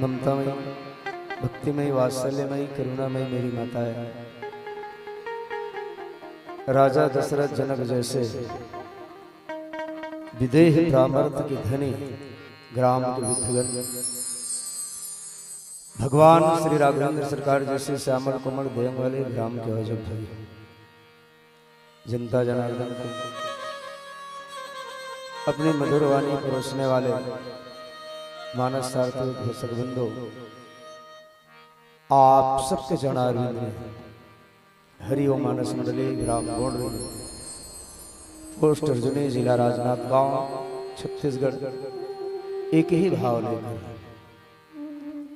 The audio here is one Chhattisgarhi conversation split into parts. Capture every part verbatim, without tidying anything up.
ममतामयी, भक्तिमयी, वात्सल्यमयी, करुणामयी मेरी माताएं, राजा दशरथ जनक जैसे विदेह ब्राह्मर्थ के धनी ग्राम के विद्वजन, भगवान श्री राघवेंद्र सरकार जैसे श्यामल कोमल देह वाले ग्राम के आयोजक भाई, जनता जनार्दन को अपनी मधुर वाणी परोसने वाले मानस सार्थी दर्शक बंधु, आप सबके चरणारविंद में हरि ओम मानस मंडली, ग्राम गोंडरी, पोस्ट अर्जुनी, जिला राजनांदगांव, छत्तीसगढ़, एक ही भाव लेकर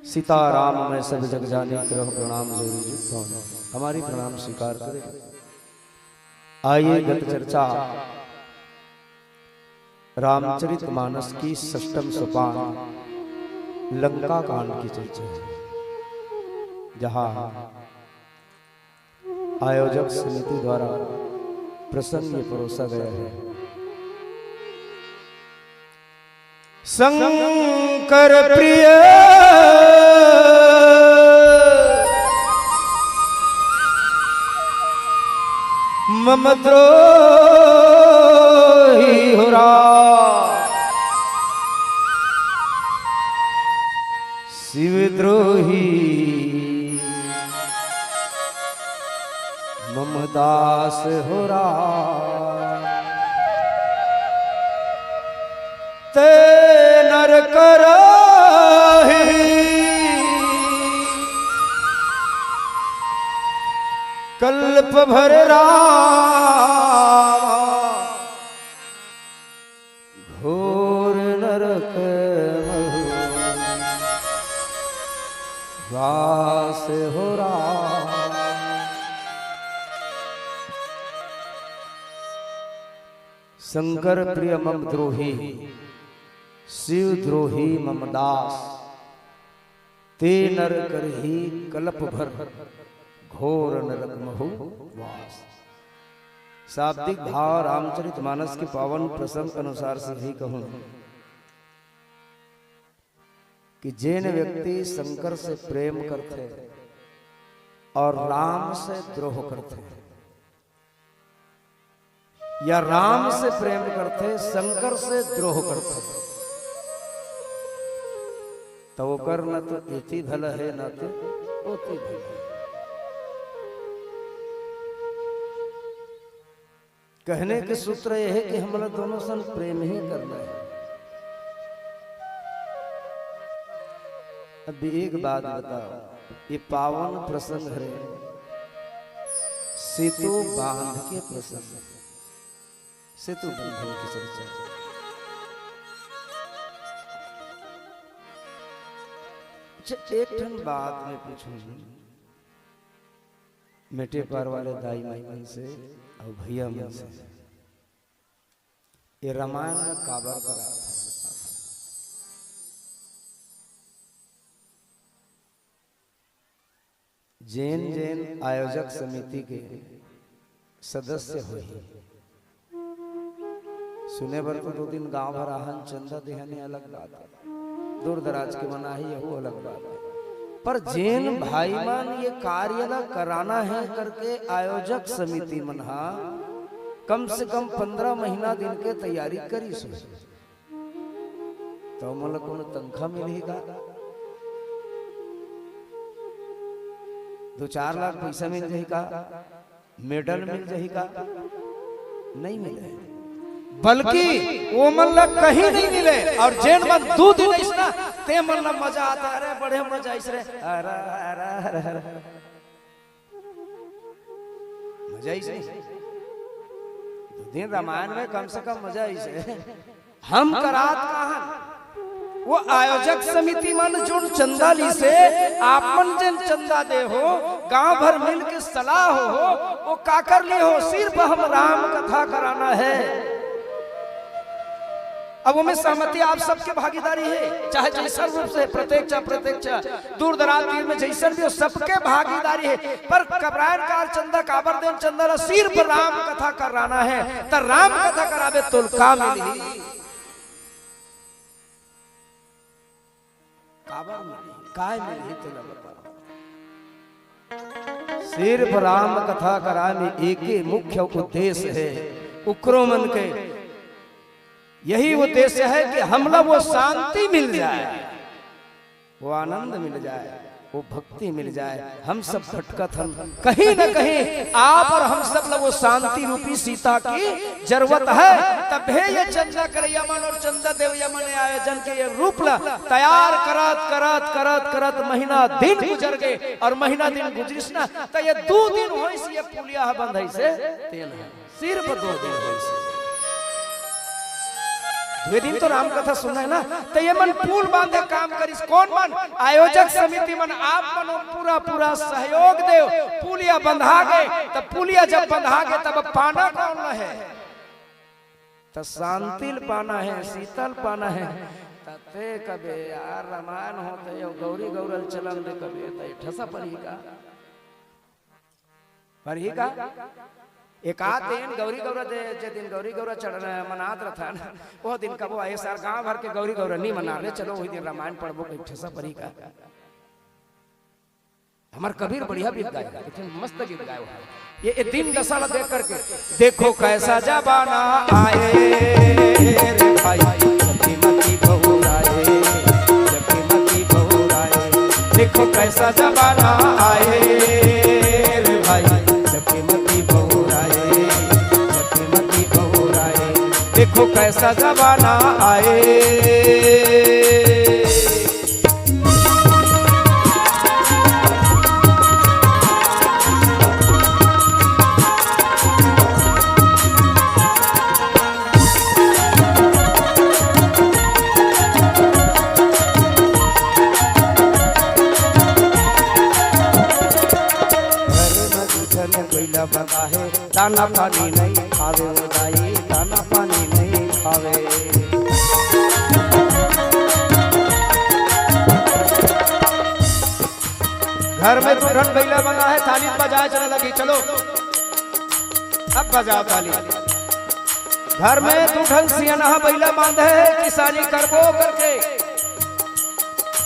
सीता राम मैं सब जग जानी, करहु प्रणाम जोरी जुग पवनी। हमारी प्रणाम स्वीकार करें। आइए, गत चर्चा रामचरित मानस की षष्टम सोपान लंका कांड की चर्चा है, जहां आयोजक समिति द्वारा प्रसंग ये परोसा गया है। शंकर प्रिय मम द्रोही हो राम, शिव द्रोही मम दास हो राम। ते नर करहि कल्प भर राम, घोर नरक महु वास हो राम। शंकर प्रिय मम द्रोही, शिव द्रोही मम दास, ते नर करही कलप भर, घोर नरक महु वास। शाब्दिक भाव रामचरित मानस के पावन प्रसंग अनुसार से यही कहूं कि जेन व्यक्ति शंकर से प्रेम करथे और राम से द्रोह करथे, या राम से प्रेम करथे, शंकर से द्रोह करथे, त ओकर न तो एती भला हे, न तो ओती भला हे। कहने के सूत्र यह है कि हमला दोनों सन प्रेम ही करना है। अब एक बात बताओ, ये पावन प्रसंग हरे, सेतु बांध के प्रसंग, सेतु बंधन की चर्चा। अच्छा, एक ठन बात मैं पूछूं, मेटे पार वाले दाई माई मन से और भैया मन से, ये रामायण में काबर करात हे? जेन जेन आयोजक समिति के सदस्य होही, सुने बर तो दो दिन गांव भर आहन, चंदा देहन, ये अलग बात है, दूर दराज के मन आही, यहू अलग बात है। पर जेन भाई मन ये कार्य ला कराना है करके आयोजक समिति मन हा कम से कम पंद्रह महीना दिन के तैयारी करिस होही, त ओमन ला कोनो तनखा मिलही का? दो चार लाख पैसा मिल जाही का? मेडल मिल जाही का? नहीं मिले। बल्कि ओमन ला कहीं नहीं मिले। और जेन मन दू दिन आइस ना, ते मन ला मजा आथे, अरे बड़े मजा आइस रे, अरे, अरे, अरे, अरे। मजा आइस रे। दू दिन रामायण में कम से कम मजा आइस रे। हम करात का हन, वो आयोजक समिति मन जोन चंदा लिस हे, आप मन जेन चंदा दे हो, गांव भर मिल के सलाह हो, वो काकर लिए हो, सिर्फ हम राम कथा कराना है। अब ओमे सहमति आप सबके भागीदारी हे, चाहे जैसन रूप से, प्रत्यक्ष, अप्रत्यक्ष, दूर दराज तीर में जैसन भी हो, सबके भागीदारी हे। पर कबरायन कार चंदा काबर देन, चंदा ला सिर्फ राम कथा कराना हे, त राम कथा कराबे तोला का मिलही? काबर मिलही? काय मिलही तेला बता। सिर्फ राम कथा करा में एके मुख्य उद्देश्य हे, उकरो मन के यही उद्देश्य हे कि हमला वो शांति मिल जाय, वो आनंद मिल जाय, वो भक्ति मिल जाय। हम सब भटकत हन, कहीं न कहीं आप और हम सब ला वो शांति रूपी सीता की जरूरत हे। तभे ये चंदा करैया मन और चंदा देवैया मन आयोजन के ये रूप ला तैयार करत, करत, करत, करत महीना दिन गुजर गे, और महीना दिन गुजरिस ना, त ये दू दिन होइस, ये पुलिया ह बंधाइस हे, तेन ह सिर्फ दू दिन होइस हे। दू दिन तो राम कथा सुनना हे ना, त ये मन पुल बांधे काम करिस। कोन मन? आयोजक समिति मन, आप मन पूरा, पूरा सहयोग देव। पुलिया बंधा गे, त पुलिया जब बंधा गे, तब पाना कोन ल हे? त शांति ल पाना हे, सीता ल पाना हे। त ते कबे यार, रामायण होथे, अउ गौरी गौरा ल चलन दे कबे, त ए ठसा परही का? परही का? एकाध दिन गौरी गौरा दे, जे दिन गौरी गौरा चढ़ मनात रथन, ओ दिन कबो ए साल गांव भर के गौरी गौरा नी मना रे, चलो ओही दिन रामायण पढ़बो, कहीं ठसा परही का? हमर कबीर बढ़िया गीत गाए, एक ठन मस्त गीत गाए हे। ये, ये दिन दशा ला देख करके, देखो कैसा जमाना आए रे भाई, जबकि मती बहुराए, जबकि मती बहुराए। देखो कैसा जमाना आए रे भाई, जबकि मती बहुराए, जबकि मती बहुराए। देखो कैसा जमाना आए। घर म दूठन बइला बंधा हे, दाना पानी नइ खावे ओ दाई, दाना पानी नइ खावे। घर में दूठन बइला बंधा हे, ताली बजाए चला लगी, चलो। अब बजाओ ताली। घर में दूठन सियान बइला बांधे हे, किसानी करबो करके,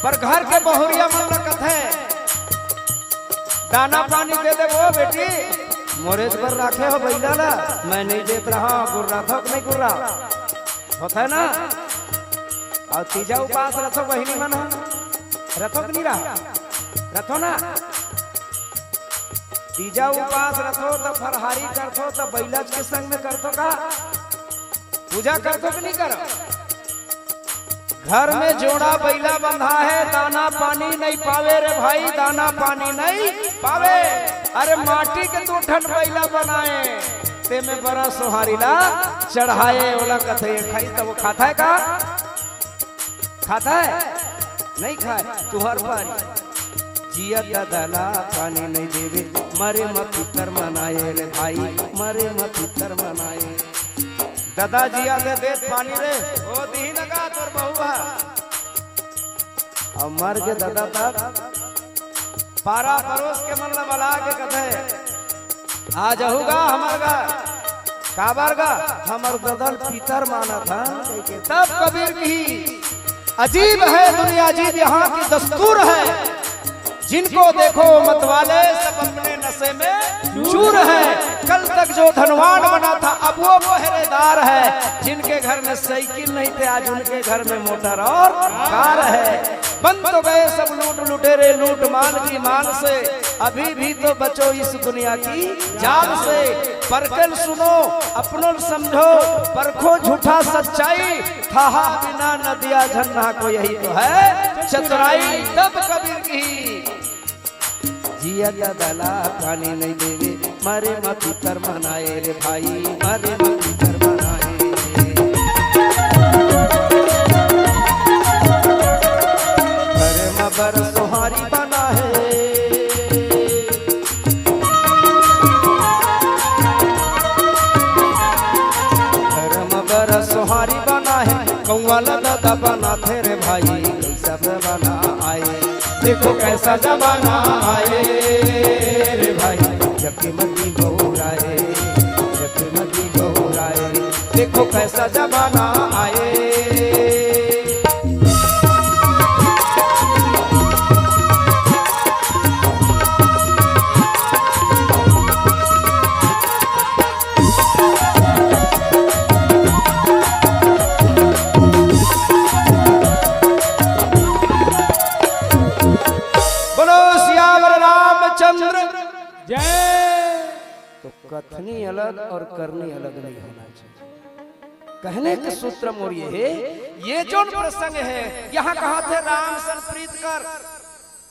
पर घर के बहुरिया मन ल कथे, दाना पानी दे देबो बेटी, मोरेच बर राखे हो बइला ला, मैं नइ देत रहा, गुर्राथो कि नइ गुर्रा? होथे ना? अउ तीजा उपास रथो बहिनी मन ह, रथो कि नइ रहा? रथो ना? तीजा उपास रथो त फरहारी करथो त बइलाच के संग में करथो का? पूजा करथो कि नइ करो? घर में जोड़ा बइला बंधा हे, दाना पानी नइ पावे रे भाई, दाना पानी नइ पावे। अरे माटी के दूठन बइला बनाए, ते में बरा सोहारी ला चढ़ाए, ओला कथे खाई, त वो खाता हे का? खाता हे? नइ खाए। तुहर पारी जिया ददा ला पानी नइ देवे, मरे म पितर मनाए रे भाई, मरे म पितर मनाए। ददा जिया दे देत पानी रे, ओ दिही न का तोर बहू हा। अउ मर गे ददा तक पारा परोस के मन ल बला के कथे, आ जहू गा हमर गा, काबर गा हमर ददा ल पितर मानत हन कहिके। तब कबीर किही, अजीब है दुनिया अजीब, यहाँ की दस्तूर है, जिनको देखो मत वाले सब अपने नशे में चूर है। कल तक जो धनवान बना था, अब वो पहरेदार है। जिनके घर में साइकिल नहीं थे, आज उनके घर में मोटर और कार है। बन तो गए सब लूट लुटेरे, लूट माल की मांग से, अभी भी तो बचो इस दुनिया की जाल से। परकन सुनो, अपनों समझो, परखो झूठा सच्चाई, थाहा बिना नदिया झरना को, यही तो है चतुराई। तब कबीर किही, जिया ददा ला पानी नइ देवे, मरे म पितर मनाए रे भाई, मरे म पितर मनाए। घर म बर सोहारी बना हे, घर म बर सोहारी बना हे, कौआ ला ददा बनाथे रे भाई, सब बना आए। देखो कैसा जमाना आए रे भाई, जबकि मती बहुराए, जबकि मती बहुराए। देखो कैसा जमाना आए। सियावर रामचंद्र जय। तो कथनी अलग और करनी अलग नहीं होना चाहिए। कहने के सूत्र मोर ये है, ये जोन प्रसंग है, यहाँ कहा थे राम सन प्रीत कर,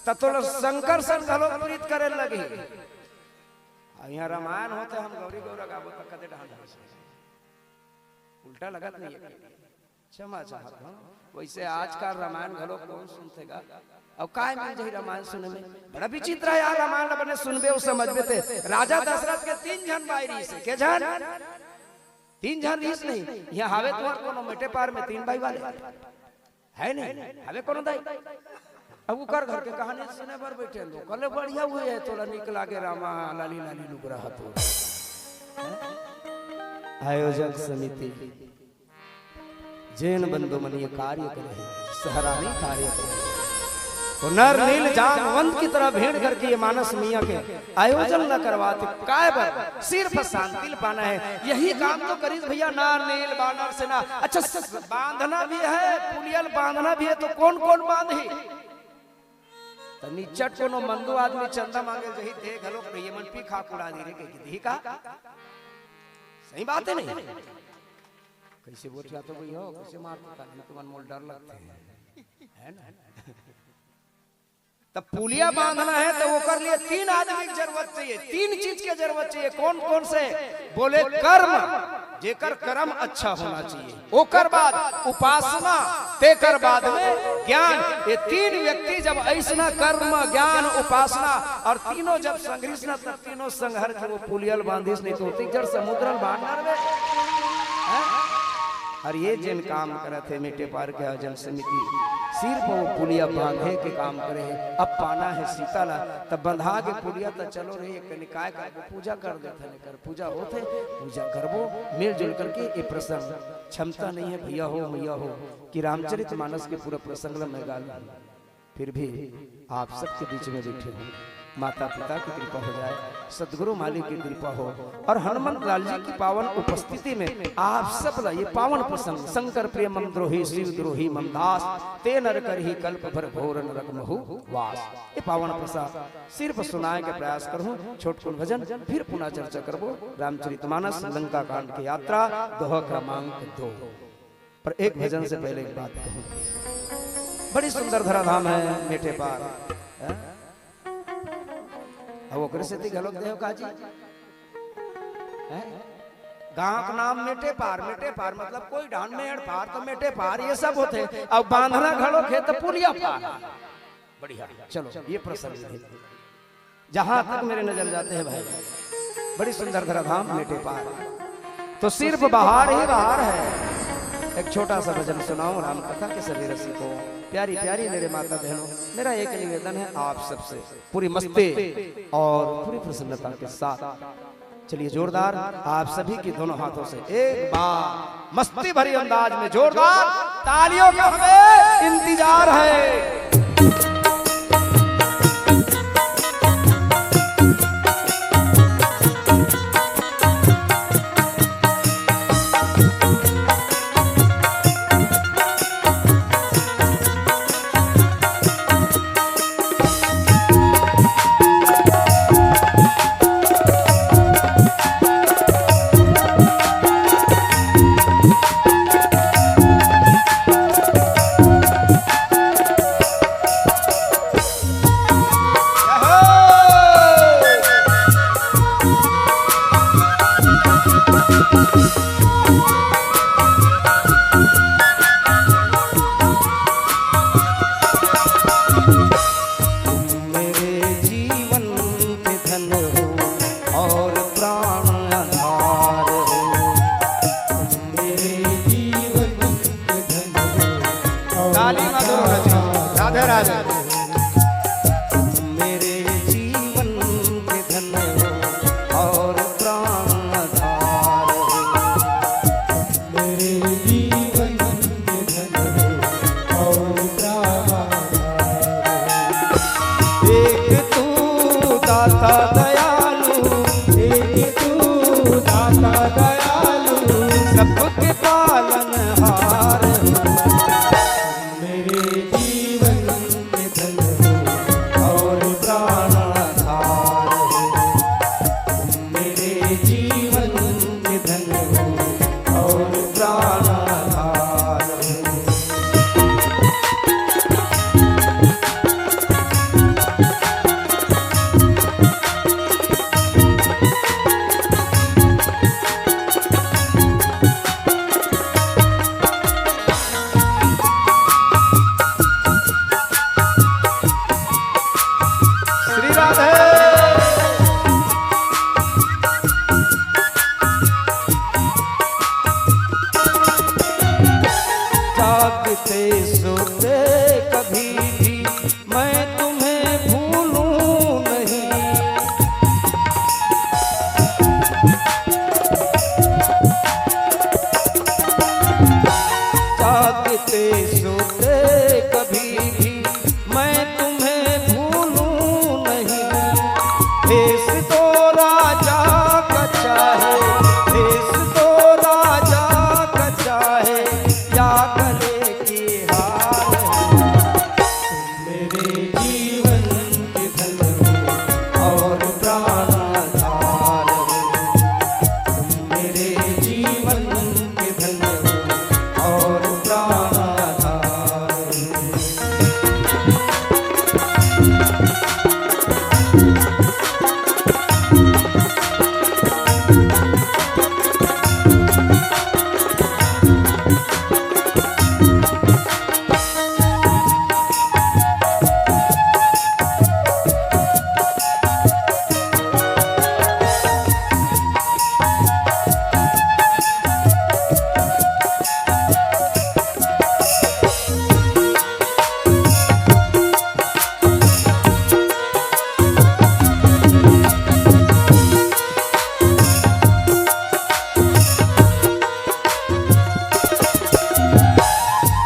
त तोला शंकर सन घलो प्रीत करे लगे। आ यहाँ रामायण होथे, हम गौरी गौरा गाबो त कदे डहान हो। उल्टा लगत नहीं है। क्षमा चाहत हूँ। वैसे आजकल रामायण घलो कौन सुनथे गा? अब काय मिल जाही रामायण सुने में? बड़ा विचित्र है यार, रामायण ला बने सुनबे अउ समझबे ते। राजा दशरथ के तीन झन भाई रहिस हे। के झन? तीन झन रहिस नहीं। यहाँ हावे तुंहर कोनो मेटेपार में तीन भाई वाले? है नहीं? हावे कोनो दाई? अब उकर घर के कहानी सुने बर बैठे लोग। कहले, "बढ़िया हुए है, तोला निक लागे रामा, लाली लाली लुगरा हतो।" हैं? आयोजक समिति, जेन बंधु मन ये कार्य करे हे, सराहनीय कार्य करे हे। तो नर नील जामवंत की तरह भेंट करके ये मानस मइया के आयोजन न करवाते, काय बर? सिर्फ शांति ल पाना है। यही काम तो करिस भैया नर नील बानर सेना। अच्छा, स-, बांधना भी है, पुलिया ल बांधना भी है, तो कौन कौन बांधही? त निचट कोनो मंदू आदमी चंदा मांगे जही दे घलोक नहीं, ये मन पी खा कुड़ा दी रे, कहि दिही का? सही बात है नहीं? कैसे बोल रहा तो भैया, कैसे मारता था, तुमन मोल डर लगते हैं, है ना? तब पुलिया बांधना है तो ओकर लिए तीन आदमी की जरूरत चाहिए, तीन चीज की जरूरत चाहिए। कौन कौन से? बोले कर्म, जेकर कर्म अच्छा होना चाहिए, ओकर बाद उपासना, तेकर बाद में ज्ञान। ये तीन व्यक्ति जब ऐसना कर्म, ज्ञान, उपासना और तीनों जब संघरिस ना, तब तीनों संघर के वो पुलिया ल बांधिस, नहीं तो होती जड़ समुद्र ल बांध डारबे। हैं? और ये जिन काम करत हे मेटेपार के आयोजन समिति, सिर्फ वो पुलिया बांधे के काम करे हे। अब पाना है सीता ला, तब बंधा के पुलिया त चलो रे, एक कनिकाय करबो, पूजा कर देथन, एकर पूजा होथे, पूजा करबो मिलजुल करके। ये प्रसंग क्षमता नहीं है भैया हो, मैया हो, कि रामचरित मानस के पूरा प्रसंग ला मैं गा लूं। फिर भी आप सबके बीच में बैठे हूँ, माता पिता की कृपा हो जाए, सदगुरु मालिक की कृपा हो और हनुमंत लाल जी की पावन उपस्थिति में आप सब ला ये पावन प्रसंग, शंकर प्रिय मम द्रोही, शिव द्रोही मम दास, ते नर करही कल्प भर घोर नरक महु वास। ये पावन प्रसाद सिर्फ सुनाए के प्रयास करूँ। छोटकुन भजन, फिर पुनः चर्चा करबो। रामचरितमानस लंका कांड की यात्रा, दोहा क्रमांक दो। पर एक भजन से पहले एक बात कहूँ, बड़ी सुंदर धराधाम है मेटेपार, हैं? अब ओकरे सेती घलोक देव का जी, हैं? गांव का नाम मेटेपार, मेटेपार मतलब कोई डांड में एड़ पार तो मेटेपार ये सब होथे। अब बांधना घलोक हे तो पुलिया पार। बढ़िया, चलो ये प्रसंग है। जहां तक मेरे नजर जाते हैं भाई, बड़ी सुंदर धराधाम मेटेपार, तो सिर्फ बहार ही बहार है। एक छोटा सा भजन सुनाओ राम कथा के सभी रसिकों, प्यारी प्यारी मेरे माता बहनों, मेरा एक निवेदन है आप सबसे, पूरी मस्ती और पूरी प्रसन्नता के साथ। चलिए जोरदार, आप सभी की दोनों हाथों से एक बार मस्ती भरी अंदाज में जोरदार तालियों का हमें इंतजार है। मेरे जीवन के धन हो और प्राण आधार हो। मेरे जीवन के धन हो और ताली मधुर हो जी। राधे राधे। मेरे जीवन के धन हो और प्राण आधार हो। मेरे जीवन के धन हो और प्राण आधार हो। एक तू दाता दयालु, एक तू दाता दयालु, सबके पालनहार हो। मेरे जीवन के धन हो और प्राण जागते सोते कभी भी मैं तुम्हें भूलूं नहीं। जागते सोते कभी भी मैं तुम्हें भूलूं नहीं। भेष तो राजा का चाहे, भेष तो राजा का चाहे, या गले की हार। मेरे जीवन के धन हो और प्राण आधार हो। मेरे जीवन के धन हो और प्राण आधार हो।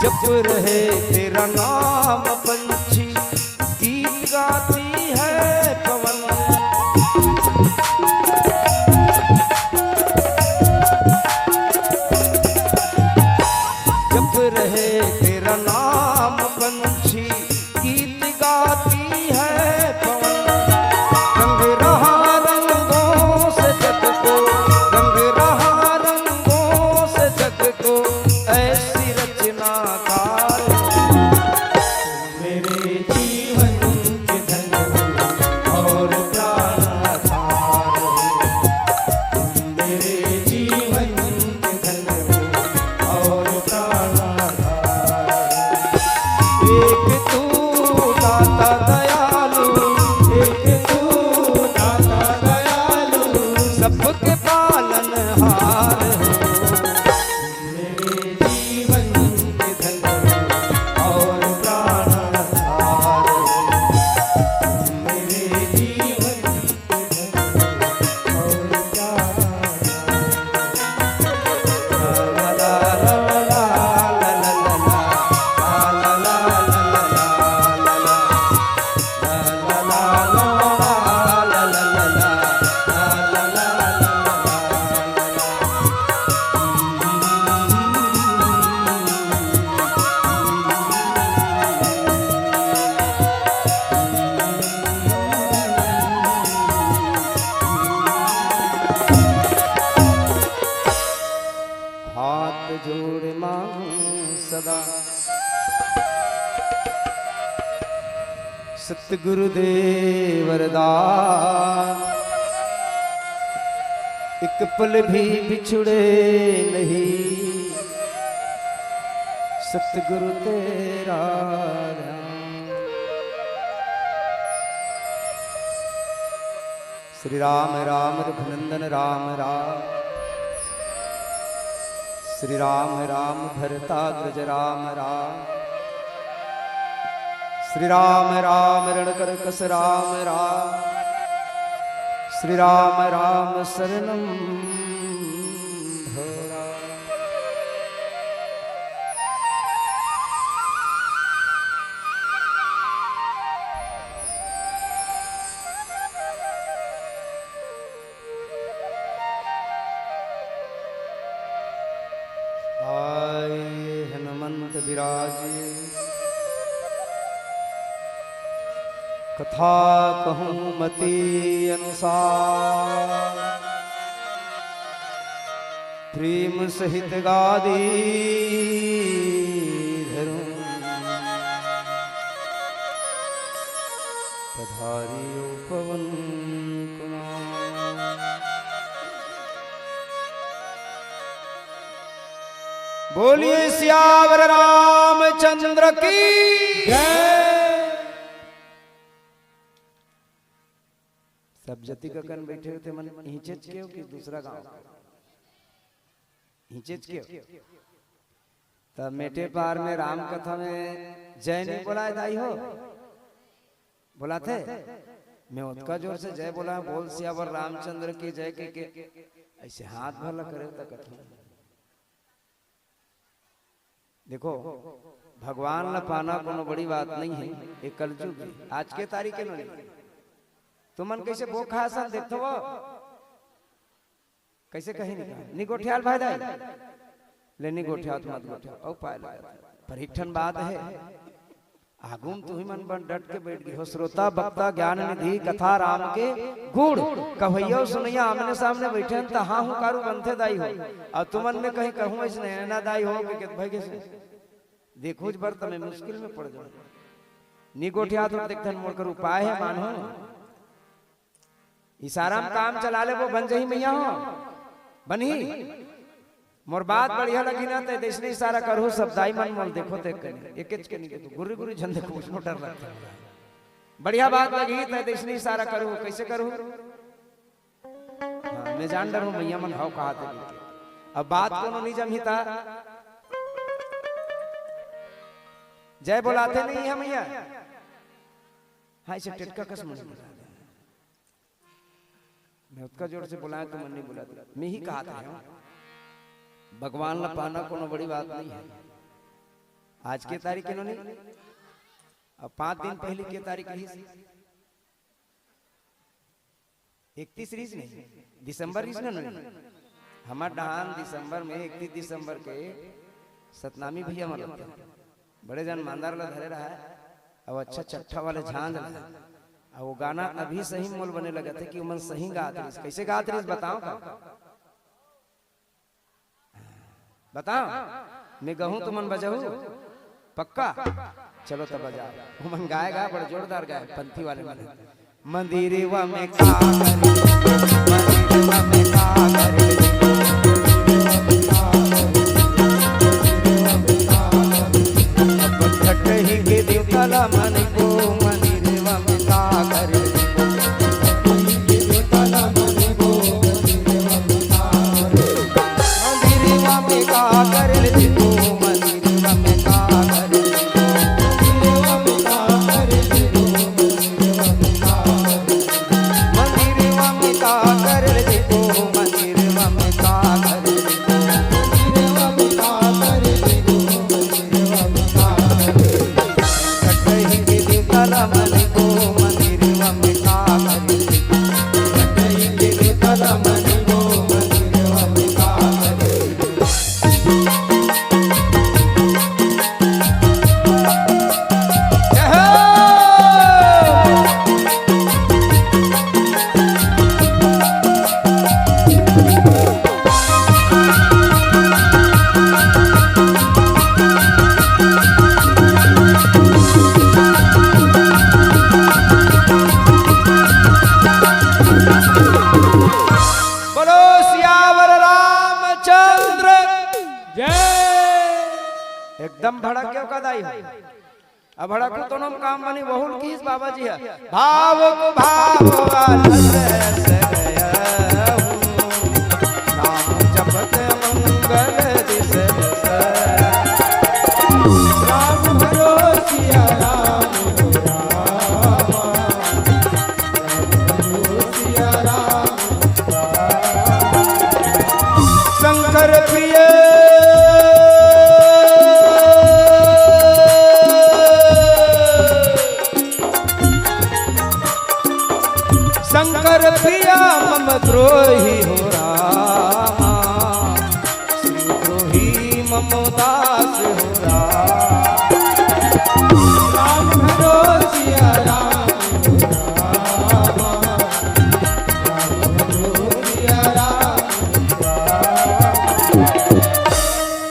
जप रहे तेरा नाम पंछी, गीत गाती है पवन। जप रहे तेरा नाम पंछी, गीत गाती है पवन। रंग रहा रंगों से जग को, रंग रहा रंगों से जग को, ऐसी रचनाकार। मेरे जीवन के धन हो और प्राण आधार हो। मेरे जीवन के धन हो और प्राण आधार हो। एक तू दाता दयालु, एक तू दाता दयालु, सबके पालनहार हो। मेरे जीवन के धन हो और प्राण आधार हो। मेरे जीवन के धन हो और प्राण आधार हो। हाथ जोड़ मांगू सदा, सतगुरु दे वरदान, एक पल भी बिछुड़े नहीं सतगुरु तेरा ध्यान। श्री राम राम रघुनंदन राम राम। श्री राम राम भरताग्रज राम राम। श्री राम राम रणकरकस राम राम। श्री राम राम शरणम हो राम। आए हनुमंत विराजे, कथा कहूँ मति अनुसार, प्रेम सहित गादी धरूं। पधारियो पवन कुमार। बोलिए सियावर रामचंद्र की जय। तब जतिक अकन बइठे हो ते मन इहिंचेच के हो कि दूसरा गांव के? इहिंचेच के हो। तब मेटे पार में राम कथा में जय नहीं बोलाय दाई हो? बोलाथे? मैं ओतका जोर से जय बोलाय, बोल सियावर रामचंद्र की जय के, के अइसे हाथ भला करे त कथों। देखो, भगवान ला पाना कोनो बड़ी बात नहीं है। ये कलयुग है, आज के तारीख के नहीं। तुमन कइसे बोखा असन देखथो वो? कइसे कहीं नहीं कहा, "नी गोठियाल भाई दाई।" ले नी गोठियाव त मत गोठियाव, अउ पाय लगा। पर एक ठन बात है, आगू म तुही मन बन डट के बइठ गे हो, श्रोता, वक्ता, ज्ञान निधि, कथा राम के गुण, कहवइया अउ सुनइया आमने सामने बइठे हन, त हाँ हुंकारू बनथे दाई हो। अउ तुमन में कहीं कहूँ अइसने ना दाई हो, के, के भाई कइसे? देखहूं बर त मैं मुश्किल में पड़ जाहूं। नी गोठियाव त देखथन मोर कर उपाय है मानहूं। इशारा म काम चला लेबो, बन जही मइया हो, बनही। मोर बात बढ़िया लगही ना, त दइसने इशारा करहू, सब दाई मन मोल देखो, ते कनी एकेच के नहीं देखो, गुर्री गुर्री झन देखो, उसनो डर लगथे। बढ़िया बात लगही, त दइसने इशारा करहू, कइसे करहू? हाँ, मैं जान डरहूं, मइया मन हव कहाथे। अब बात कोनो नहीं जमही ता, जय बोलाथे नहीं है मइया। हाँ, इसे टिटका कस मन बोला। मैं ओतका जोर से बोलाय त मन नहीं बोला। मैं ही कहात हंव, भगवान ला पाना कोनो बड़ी बात नहीं है। आज के तारीख के नोनी, अब पांच दिन पहिली के तारीख रहिस, इकतीस रहिस नहीं, दिसंबर रहिस ना नोनी। हमर डहान दिसंबर में, इकतीस दिसंबर के सतनामी भइया मन लगथे। बड़े जन मांदर ला धरे रहय, अउ अच्छा चट्ठा वाले झांझ ला। अउ वो गाना अभी सही मोल बने लगथे कि ओमन सही गात रहिस। कइसे गात रहिस बताओ का? बताओ, मैं गहूं तुमन बजहू? पक्का? चलो त बजाओ। ओमन गाय गा, बड़ जोरदार गाय, पंथी वाले मन। मंदिरवा में का करे, मंदिरवा में का करे, अपन छठही के देवता ला मानबो, मंदिरवा में का करे, मंदिरवा में का करे, मंदिरवा में का करे। मंदिरवा में का करे देखो, मंदिरवा में का करे देखो, मंदिरवा में का करे देखो, मंदिरवा में का करे। कटही के देवता ला मन को, मंदिरवा में का करे देखो, कटही के देवता ला मन को, मंदिरवा में का करे। बोलो सियावर रामचंद्र जय। एकदम भड़क के ओका दाई हो। अब भड़कू तोनो म काम बनी, बहुल किहिस बाबा जी ह। भावुक भाव वाला रस गया हूँ, नाम जपत मंगल दिस रस। राम भरो सिया राम राम। शंकर प्रिय, शंकर प्रिय मम द्रोही हो रामा, शिव द्रोही मम दास हो रामा। राम भरो सिया राम हो रामा।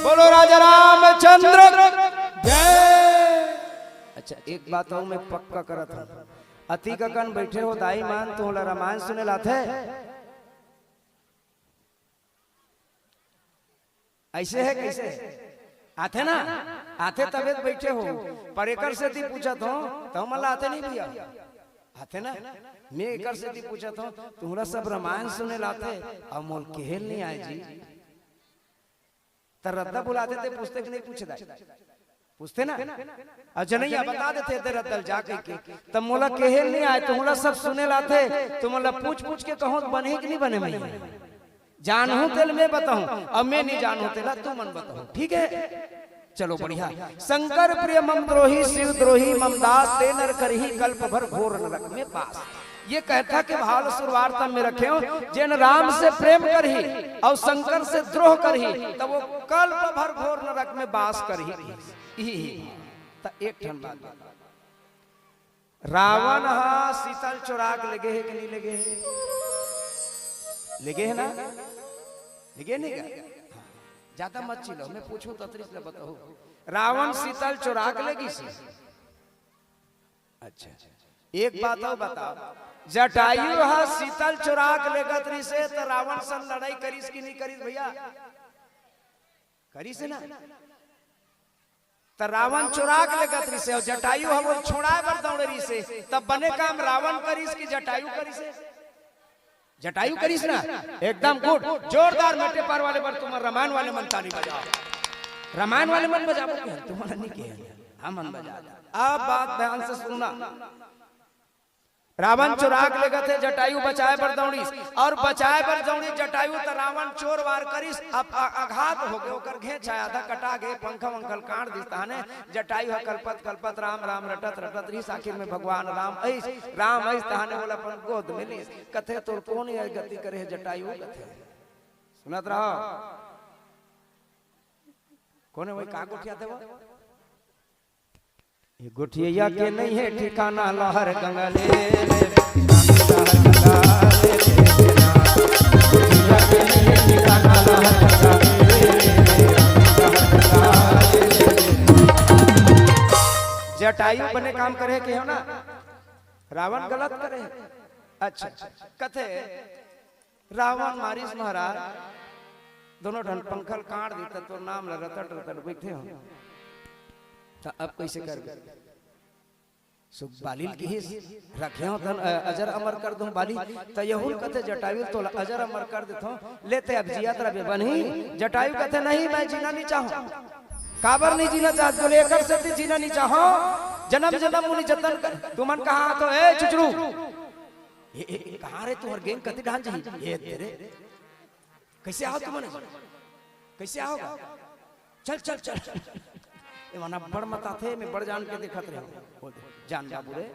बोलो राजा रामचंद्र जय। अच्छा, एक बात अउ मैं पक्का करत हंव, अतिक अकन बइठे हो दाई मन, तोला रामायण सुने ला आथे? अइसे हे कइसे? आथे ना? आथे तभे त बइठे हो। पर एकर सेती पूछत हंव, तहू मन ला आथे नहीं भइया? आथे ना? मैं एकर सेती पूछत हूँ, तुमला सब रामायण सुने ल आथे, अउ मोला केहे ल नइ आय जी। त रद्दा बुलाथे ते पूछथे कि नइ पूछथे? पूछथे ना? अउ जनइया बता देथे, "एदे रद्दा ल जा," कहिके। त मोला केहे ल नइ आय, तुमला सब सुने ल आथे, तुमला पूछ पूछ के कहूँ त बनही कि नइ बने? मैं जानहूँ तेला मैं बताहूँ, अउ मैं नइ जानहूँ तेला तुमन बताहू, ठीक हे? चलो बढ़िया। शंकर प्रिय मम द्रोही, शिव द्रोही मम दास, ते नर करही कल्प भर घोर नरक में बास। ये कथा के भाव ल सुरुवात म मैं रखे हूँ, जेन राम से प्रेम करही अउ शंकर से द्रोह करही, त वो कल्प भर घोर नरक में बास करही। इही, इही। त एक ठन बात, रावण ह सीता ल चोरा के लेगे हे कि नइ लेगे हे? लेगे हे ना? लेगे नइ गा? हाँ। जादा मत चिल्लाओ, मैं पूछूँ त अतरी ल बताहू। रावण सीता ल चोरा के लेगिस। अच्छा, एक बात अउ बताओ, जटायु ह सीता ल चोरा के लेगत रिहिसे त रावण सन लड़ाई करिस कि नइ करिस भइया? करिस ना? त रावण चोरा के लेगत रिहिसे अउ जटायु ह वो छोड़ाय बर दौड़े रिहिसे, त बने काम रावण करिस कि जटायु करिसे? जटायु करिस ना? एकदम गुड। जोरदार मेटे पार वाले बर तुमन रामायण वाले मन ताली बजाओ। रामायण वाले मन बजाबो कि तुमन नइ के? हमन बजा। अब बात ध्यान से सुनना। रावण चोरा के लेगत हे, जटायु बचाय बर दौड़िस, अउ बचाय बर दौड़िस जटायु, त रावण चोर वार करिस, अब अ-, आघात होगे, ओकर घेंच आय, आधा कटा गे, पंखा वंखा ल काट दिस। तहाने जटायु ह कलपत कलपत राम राम रटत रटत रिहिस, आखिर में भगवान राम अइस, राम अइस, तहाने ओला अपन गोद में लिस। कथे, "तोर कोन ये गति करे हे जटायु?" कथे, सुनत रहो, कोन हे वही का गोठियाथे वो? ये गोठिया के नइ हे ठिकाना, लहर गंगा ले ले, लहर गंगा ले ले ना। गोठिया के नइ हे ठिकाना, लहर गंगा ले ले, लहर गंगा ले ले। जटायु बने काम करे हे केहेव ना, रावण गलत करे हे। अच्छा, कथे रावण मारिस महाराज, दोनों ठन पंखा ल काट दिस, त तोर नाम ल रतट रतट बइठे हों। त अब कइसे करबे? सुख बाली ल किहिस, "रखे हों तन, अ, अजर अमर कर दूं बाली।" त यहू ल कथे जटायु ल, "तोला अजर अमर कर देथों, ले ते अब जियत रहिबे बनही।" जटायु कथे, "नहीं, मैं जीना नइ चाहूं।" "काबर नइ जीना चाहत?" "बोले, एकर सेती जीना नइ चाहूं, जनम जनम मुनि जतन कर।" तुमन कहां हव? ए चुचरू, ए, ए, ए, कहां रे तुंहर gang, कति डहान जाही? ए, तेरे, कइसे आव तुमन? कइसे आव? चल, चल, चल। ए, मन अब्बड़ मताथे, मैं बड़ जान के देखत रहेंव। बोल दे, जान बाबू रे।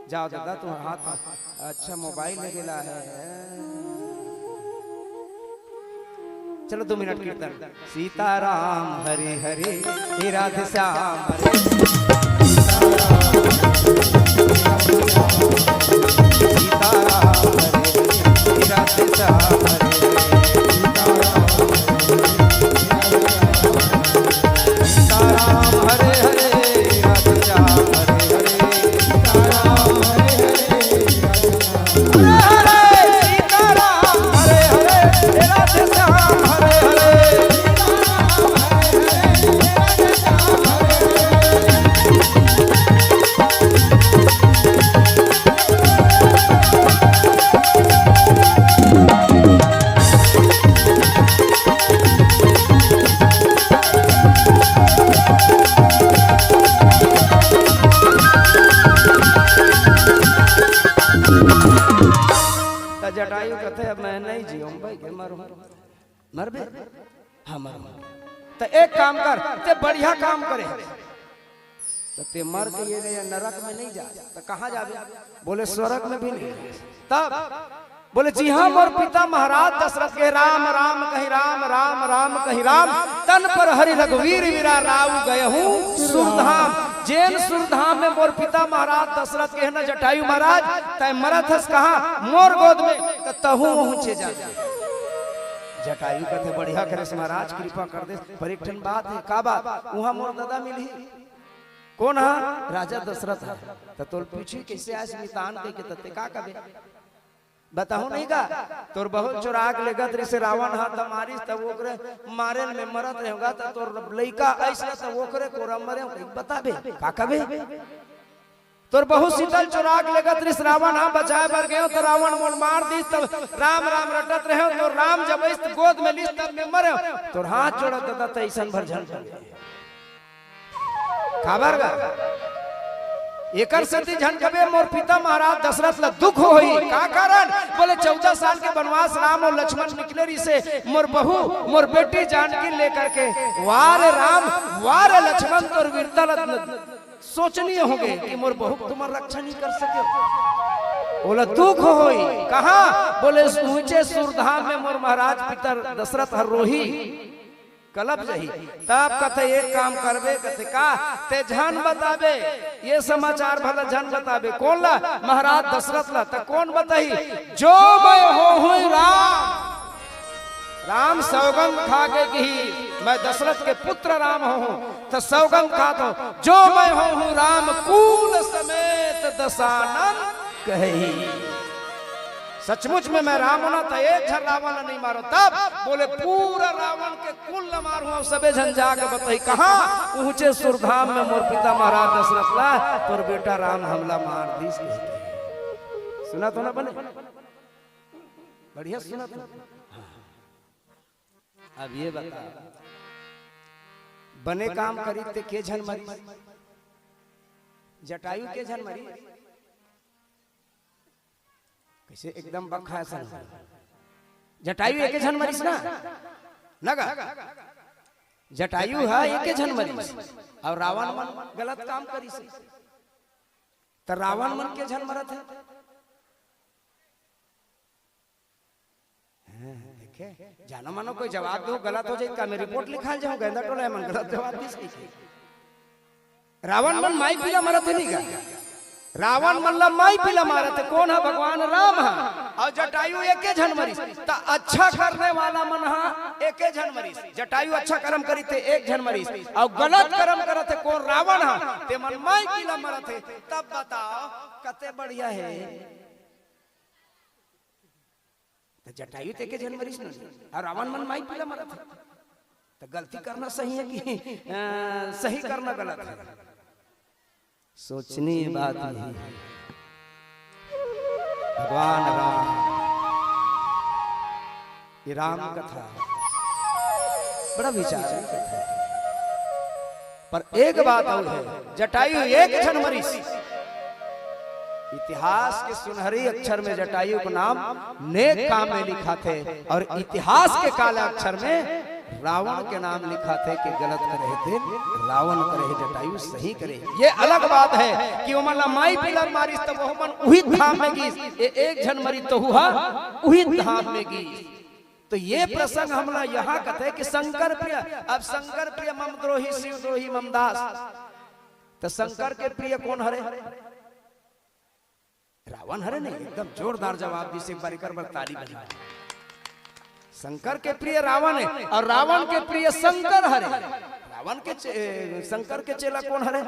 जाव ददा, तुंहर हाथ में अच्छा mobile ले गेला हे। चलो, दू मिनट कीर्तन। सीताराम हरे हरे, हे राधे श्याम हरे। सीताराम हरे हरे, हे राधे श्याम हरे हरे। सीताराम हरे हरे, हे राधे श्याम हरे हरे। सीताराम हरे हरे, हे राधे श्याम हरे हरे। त जटायु कथे, "अब मैं नइ जीऊं भाई, के मरूं।" मरबे? हाँ, मरूं। त एक काम कर, ते बढ़िया काम करे। त ते मर के ये नरक में नइ जा, त कहाँ जाबे? बोले, "स्वर्ग में भी नहीं।" तब बोले, "जिहां मोर पिता महाराज दशरथ के राम राम कहि राम, राम राम कहि राम, तन पर हरि रघुवीर विराराउ गयहूं सुरधाम।" जेन सुरधाम में मोर पिता महाराज दशरथ के हे ना जटायु महाराज, तैं मरत हस कहाँ? मोर गोद में, त तहूं पहुंचे जा। जटायु कथे, "बढ़िया करेस महाराज, कृपा कर देस, पर एक ठन बात हे।" "का बात?" "उहां मोर ददा मिलही।" "कोन हा?" "राजा दशरथ हा।" "त तोल पूछही कइसे आइस मितान कहिके, त ते का कबे?" "बताहूं नहीं का? तोर बहू ल चोरा के लेगत रिहिसे रावण हा, त मारिस, त ओकरे मारे में मरत रहेंव गा, त तोर लइका अइस, त ओकरे कोरा मरेंव कहिके बताबे, का कबे?" तोर बहू सीता ल चोरा के लेगत रिहिस, रावण ह बचाए बर गेंव, त रावण मोर मार दिस, तब राम राम रटत रहेंव, तोर राम जब अइस गोद में लिस, तब में मरेंव। तोर हाथ जोड़त ददा, त अइसन भर झन कबे। काबर गा? एकर सेती झन कबे, मोर पिता महाराज दशरथ ल दुख होही। का कारण? बोले, "चौदह साल के बनवास राम अउ लक्ष्मण निकले रिहिसे, मोर बहू, मोर बेटी जानकी लेकर के, वाह रे राम, वाह रे लक्ष्मण, तोर वीरता ल सोचनीय होगे कि मोर बहू तुमन रक्षा नइ कर सके।" ओला दुख होही। कहाँ? बोले, "ऊंचे सुरधाम में मोर महाराज पिता दशरथ ह रोही, कलप जही।" तब कथे, "एक काम करबे," कथे, "का?" "ते झन बताबे, ये समाचार भला झन बताबे।" "कोन ला?" "महाराज दशरथ ला।" "त कोन बताही?" "जो मैं होहूं राम।" राम सौगंध खा के किही, "मैं दशरथ के पुत्र राम होहूं।" त सौगंध खात हों, "जो मैं होहूं राम, कुल समेत दसानन कहही।" सचमुच में मैं राम हों ना, त एक झन रावण ला नइ मारों। तब बोले, "पूरा रावण के कुल ला मारहूं, अउ सबे झन जाके बताही।" कहाँ? "ऊंचे सुरधाम में मोर पिता महाराज दशरथ ला, तोर बेटा राम हमला मार दिस," कहिथे। सुनत हो ना बने? बढ़िया सुनत हो? अब ये बता, बने काम करिस ते के झन मरिस? जटायु के झन मरिस? कइसे एकदम बखा असन? जटायु एके झन मरिस ना? न गा? जटायु ह एके झन मरिस। अउ रावण मन गलत काम करिस। त रावण मन के झन मरत हे? हाँ, देखे, जानो मानो कोई जवाब दो, गलत हो जाए, का मैं रिपोर्ट लिखाल जाऊं, गेंदा टोला मन गलत जवाब दिस कहिके। रावण मन माई पीला मरत हे नहीं का? रावण मन ला माई पीला मारत हे, कोन ह? भगवान राम ह। अउ जटायु एके झन मरिस, त अच्छा करने वाला मन ह एके झन मरिस। जटायु अच्छा कर्म करिस ते एक झन मरिस, अउ गलत कर्म करत हे कोन? रावण ह। ते मन माई पीला मरत हे, तब बताओ कते बढ़िया हे। त जटायु ते के झन मरिस न, अउ रावण मन माई पीला मरत हे। त गलती करना सही हे कि, अ, सही करना गलत हे? सोचनीय बात हे। भगवान राम, ये राम कथा बड़ा विचार कथा हे। पर एक बात अउ हे, जटायु एक झन मरिस। इतिहास के सुनहरी अक्षर में जटायु के नाम नेक काम में लिखाथे, अउ इतिहास के काला अक्षर में रावण के नाम लिखाथे कि गलत करे हे ते रावण करे हे, जटायु सही करे हे। ये अलग बात हे कि ओमन ला माई पीला मारिस, त ओमन उही धाम में गिस, ये एक झन मरिस, त उहा उही धाम में गिस। त ये प्रसंग हमला यहाँ कथे कि शंकर प्रिय, अब शंकर प्रिय मम द्रोही शिव द्रोही मम दास। त शंकर के प्रिय कोन हरे? रावण हरे नहीं, एकदम जोरदार जवाब दिस, एक बार एकर बर ताली बजाओ। शंकर के प्रिय रावण हे अउ रावण के प्रिय शंकर हरे। रावण के चे-, शंकर के चेला कोन हरे?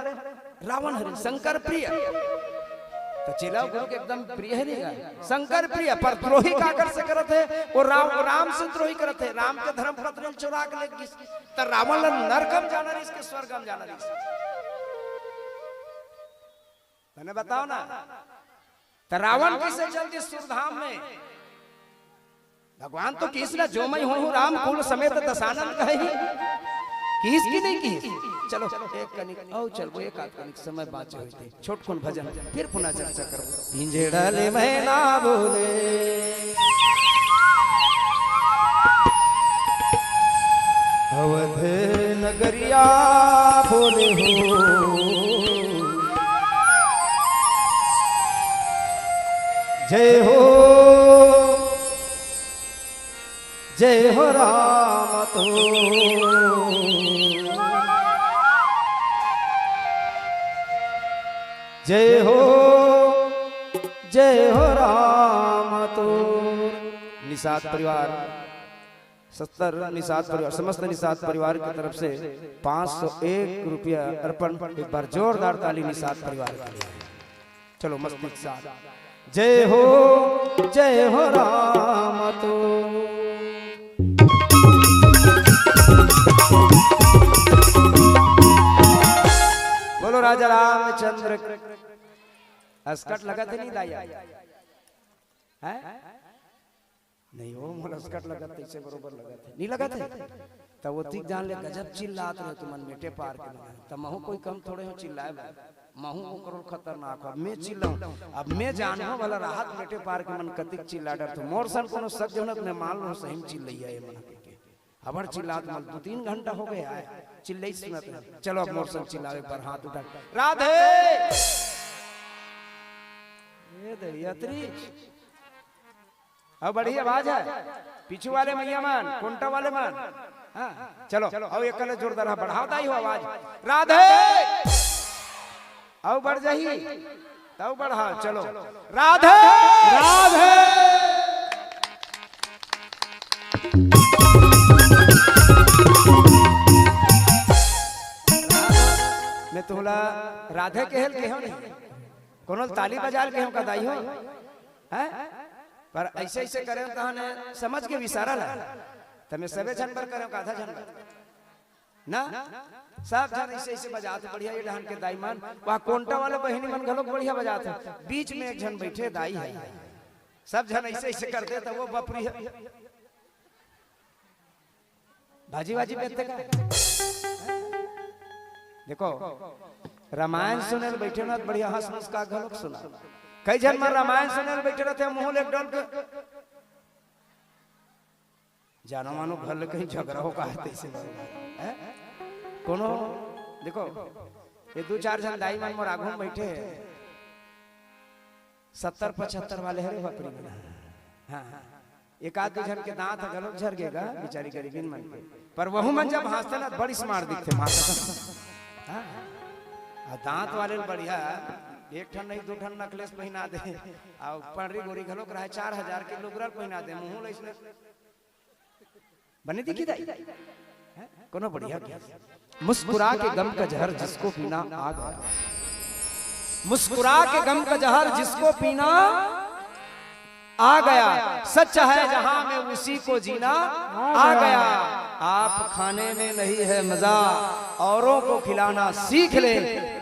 रावण हरे, शंकर प्रिय। त चेला गुरु के एकदम प्रिय हे नहीं का? शंकर प्रिय, पर द्रोही काकर से करत हे? ओ राम, राम से द्रोही करत हे, राम के धर्म पत्नी ल चोरा के ले गिस। त रावण ल नरकम जाना रिहिस के स्वर्गम जाना रिहिस? तने बताओ ना। त रावण कइसे चल दिस सुरधाम में? भगवान तो किहिस ना, "जो मैं होहूं राम, कुल समेत दसानन कहही।" किहिस कि नहीं किहिस? चलो, एक कनिक अउ चलबो, एक आध कनिक समय बाँचे होही ते। छोटकुन भजन, फिर पुनः चर्चा करबो। पिंजड़ा ले मैना बोले, अवध नगरिया बोले हो। जय हो, जय हो राम तो। जय हो, जय हो राम तो। निषाद परिवार, सत्तर निषाद परिवार, समस्त निषाद परिवार की तरफ से पाँच सौ एक रुपया अर्पण। एक बार जोरदार ताली निषाद परिवार के लिए। चलो मस्ती के साथ। जय हो, जय हो राम तो। बोलो राजा रामचंद्र। अस्कट लगत हे नहीं दाई? हैं? नहीं हो, मोला अस्कट लगत, तइसे बरोबर लगत हे। नहीं लगत हे? त ओतिक जान ले, गजब चिल्लात रहे तुमन मेटे पार के मन। त महू कोई कम थोड़े हो चिल्लाए बर। महू ओकरो खतरनाक हो। अब मैं चिल्लाऊं, अब मैं जानहूं भला राहत मेटे पार के मन कतिक चिल्ला डरथे। मोर सन कोनो सज्जन होत, मैं मान लूं सही में चिल्लइया ए मन कहिके। अबड़ चिल्लात मन दू तीन घंटा हो गया है, चिल्लई सुनत हे। चलो अब मोर सन चिल्लावे पर हाथ उठा। राधे! ये दे, अतरी। अब बढ़िया आवाज हे। पीछू वाले मइया मन, कोंटा वाले मन। हाँ, चलो, अब एक कले जोरदार हा, बढ़ाओ दाई हो आवाज। राधे! अउ बढ़ जाही, तउ बढ़ाओ, चलो। राधे! राधे! मैं तोला राधे कहे ल केहेंव नहीं, कोनो ल ताली बजा ल केहेंव का दाई हो, हैं? पर अइसे अइसे करेंव तहन समझ के इसारा ला, त मैं सबे झन बर करेंव का आधा झन बर? ना, सब झन अइसे अइसे बजात हे, बढ़िया ये डहन के दाई मन, वह कोंटा वाले बहिनी मन घलोक बढ़िया बजात हे। बीच में एक झन बइठे दाई हे, सब झन अइसे अइसे करथे त वो बपरी हे। भाजी वाजी बेचथे का? देखो, रामायण सुने ल बइठे ना, बढ़िया हंस मुस्का घलोक सुना। कई झन मन रामायण सुने ल बइठे रहिथे, मुंह ले एक डोल के जानो मानो घर ले कहीं झगड़ा हो का हे तइसे बरोबर, हैं? कोनो, देखो, ये दू चार झन दाई मन मोर आघू में बइठे हे, सत्तर पचहत्तर वाले हरे बपरी मन। हाँ, हाँ। एक आध दू झन के दांत ह घलोक झर गे गा, बिचारी गरीबिन मन के। पर वहू मन जब हंसथे ना, बड़ी smart दिखथे, माँ कसम। हाँ। आ दांत वाले ल बढ़िया, एक ठन नहीं, दू ठन necklace पहिना दे। आ पंडरी गोरी घलोक रहे, चार हजार के लुगरा ल पहिना दे, मुंह ल अइसने बने दिखी दाई? हैं? कोनो बढ़िया के? मुस्कुरा के गम का जहर जिसको पीना आ गया। मुस्कुरा के गम का जहर जिसको पीना आ गया। सच है जहां में उसी को जीना आ गया। आप खाने में नहीं है मजा, औरों को खिलाना सीख ले।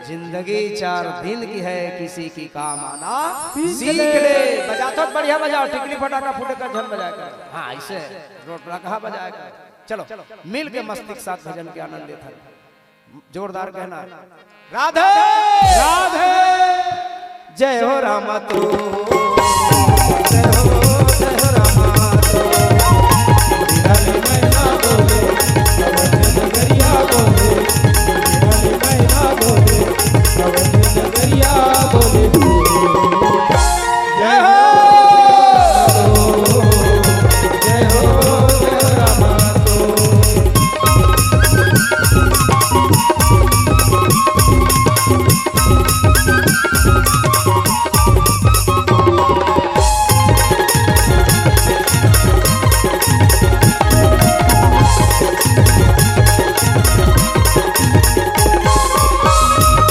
जिंदगी चार दिन की है, किसी की काम आना सीख ले। बजाथो त बढ़िया बजाओ, टिकली फटाका फुटका झन बजाए कर। हाँ, अइसे रोटरा कहा बजाए कर। चलो, मिल के मस्ती के साथ भजन के आनंद लेथन। जोरदार कहना, राधे! राधे! जय हो रामा तो, जय हो, जय हो रामा तो। बिहारी मैना बोले, नगरिया बोले, बिहारी मैना बोले, नगरिया बोले। जय हो, जय हो, जय हो रामा तो।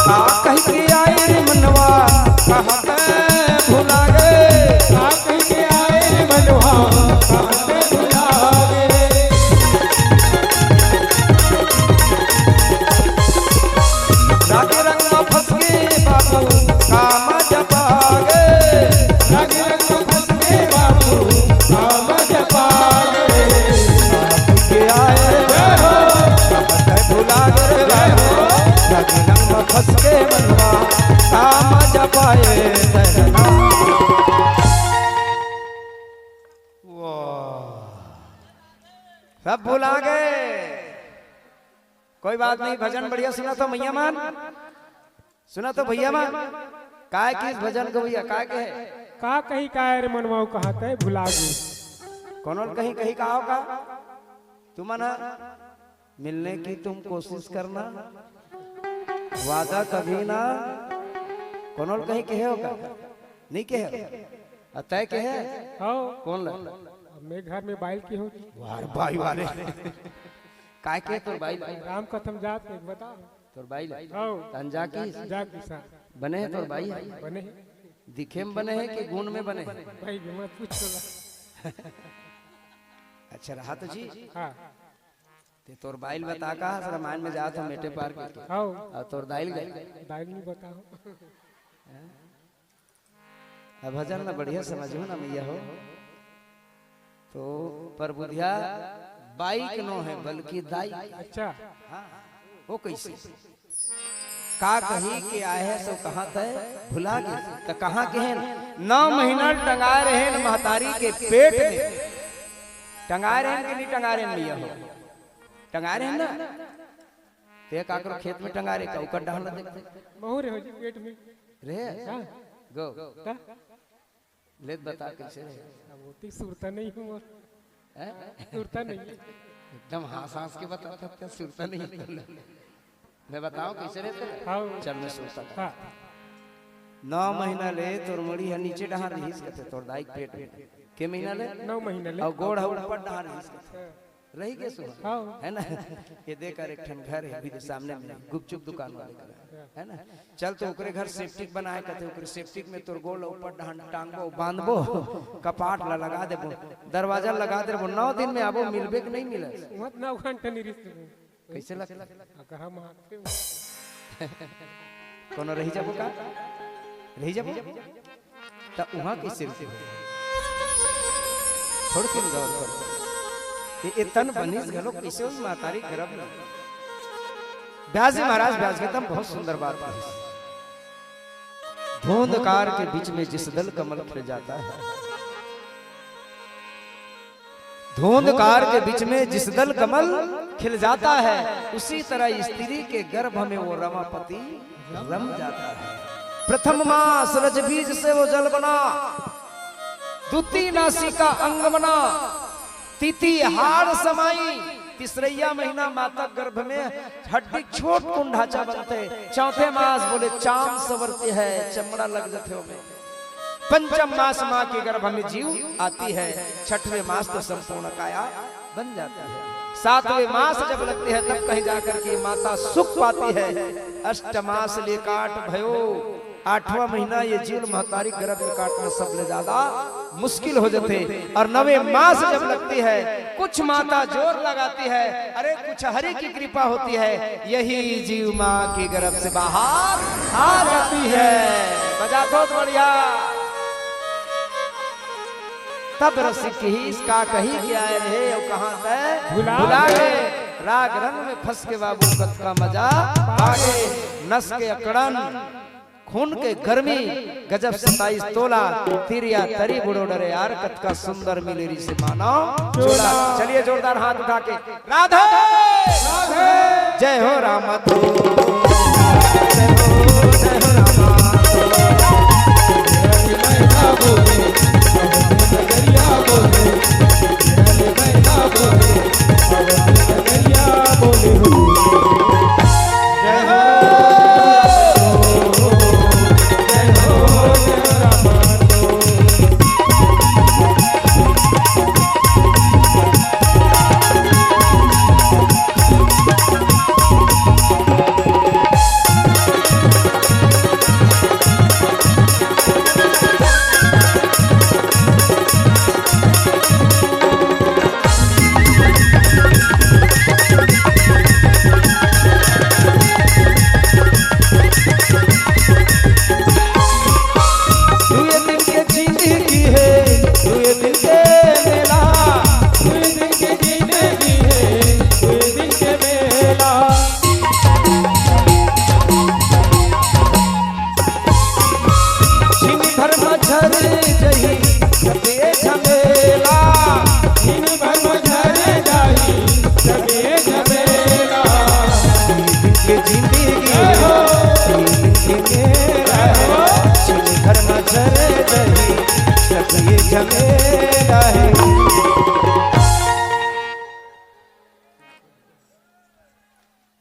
का कहि के आए रे मनवा, कहाँ के भुला गे। का कहि के आए रे मनवा, कहाँ के भुला गे। रागे रंग में फंस के बाबू, काम जपा गे। रागे रंग में फंस के बाबू, काम जपा गे। के आए रे हो, कहत भुला गे रे हो। रागे रंग में फंस के मनवा, काम जपाए तहना। वाह। सब भुला गे। कोई बात नहीं, भजन बढ़िया सुना तो मइया मन, सुना तो भइया मन। काय किस भजन गवइया, काय कहे? का कहि के आए रे मनवा, कहाँ के भुला गे। कोनो ल कहीं, कहीं का हो का? तुमन ह मिलने की तुम कोशिश करना, वादा कभी ना। कोनो ल कहीं कहे हो का? नहीं कहे हो? अ तय कहे? हव। कोन ल? अब मैं घर में बाइल की हूँ। वार बाई वाले। काय के तोर बाई? राम कथम जात के बता। तोर बाई ल? हव। तन जा की? जा की सा। बने हे तोर बाई? बने हे। दिखे में बने हे कि गुण में बने हे? भाई, मत पूछो ला। अच्छा, रहा तो जी। हाँ। ते तोर बाई ल बता का, रामायण में जात हो मेटे पार के। हव। अउ तोर दाई ल? दाई ल नहीं बताओ। अब भजन ला बढ़िया समझहू ना मैया हो। तो पर बुधिया बाई के नो हे, बल्कि दाई। अच्छा। हाँ, वो कैसे? का कही के आए हे सो कहाँ तय भुला गे। त कहाँ के हेन? नौ महीना टंगाए रहेन महतारी के पेट में। टंगाए रहेन कि नहीं टंगाए रहेन मैया हो? टंगाए रहेन ना? ते काकरो खेत में टंगाए रहे का? ओकर डहन ला देखते। महू रहे हो जी पेट में। रहे? हाँ। गो। का? ले त बता कैसे रहे? अब ओती सुरता नहीं हूँ मोर। हैं? सुरता नहीं है। एकदम हँस हँस के बतावत हे, सुरता नहीं है। मैं बतावँ कैसे रहे तेला? हाँ। चल मैं सुरता कर। हाँ। नौ महीना ले तोर मुड़ी ह नीचे डहार रहिस कथे, तोर दाई के पेट में। के महीना ले? नौ महीना ले। अउ गोड़ ह ऊपर डहार रहिस कथे। हाँ। रहि गे सुबह। हाँ। हे ना? ये देख, एक ठन घर हे अभी सामने में, गुपचुप दुकान वाले घर, हे ना? चल तो ओकरे घर सेप्टिक बनाए कथे, ओकरे सेप्टिक में तोर गोड़ ल ऊपर डहान टांगबो, बांधबो, कपाट ला लगा देबो, दरवाजा लगा देबो, नौ दिन में आबो, मिलबे कि नहीं मिलस? वहाँ नौ घंटा नहीं रिश्ते में। कैसे लगता? अगर हम आते हैं। कोनो रहि जाबो का? रहि जाबो? त उहाँ कैसे रुके? थोड़ के गौर कर। ये, ये तन बनिस घलो कैसे हुई महतारी गर्भ में? व्यास जी महाराज व्यास गीता में बहुत सुंदर बात कही। धुंधकार के बीच में जिस दल कमल खिल जाता है, धुंधकार के बीच में जिस दल कमल खिल जाता है, उसी तरह स्त्री के गर्भ में वो रमापति रम जाता है। प्रथम मास रज बीज से वो जल बना, द्वितीय नासिका अंग बना, तृतीय हाड़ समाई, तीसरैया महीना माता गर्भ में हड्डी छोट कुन ढांचा बनथे, चौथे मास बोले चाम संवरथे, चमड़ा लग जथे ओमे। पंचम मास माँ के गर्भ में जीव आती है, छठवें मास तो संपूर्ण काया बन जाती है। सातवें मास जब लगती है तब कहीं जाकर के माता सुख पाती है। अष्टमास ले काट भयो, आठवां महीना ये जीव महतारी गर्भ में काटना सबले ज्यादा मुश्किल हो जाते। और नवे मास जब लगती है, कुछ माता जोर लगाती है, अरे कुछ हरि की कृपा होती है, यही जीव माँ के गर्भ से बाहर आ जाती है। बजा दो बढ़िया। तब रसिक कहिस का कही के आए रहे अउ कहाँ तय भुला भुला गए। गए। राग रंग में फंस के बाबू कतका मजा पागे। नस के अकड़न, खून के गर्मी, गजब सताईस तोला, तिरिया तरी बुड़ो डरे यार, कतका सुंदर मिलेरी से मानव चोला। चलिए जोरदार हाथ उठा के राधे। राधे। जय हो रामा तो। जय हो, जय हो रामा तो। दुए दिन के जिंदगी हे, दुए दिन के मेला। दुए दिन के जिंदगी हे, दुए दिन के मेला। छिन भर म झर जही सबे झमेला। छिन भर म झर जही सबे झमेला। के जिंदगी, जिंदगी मेरा है, छिन भर म झर जही, सब ये झमेला है।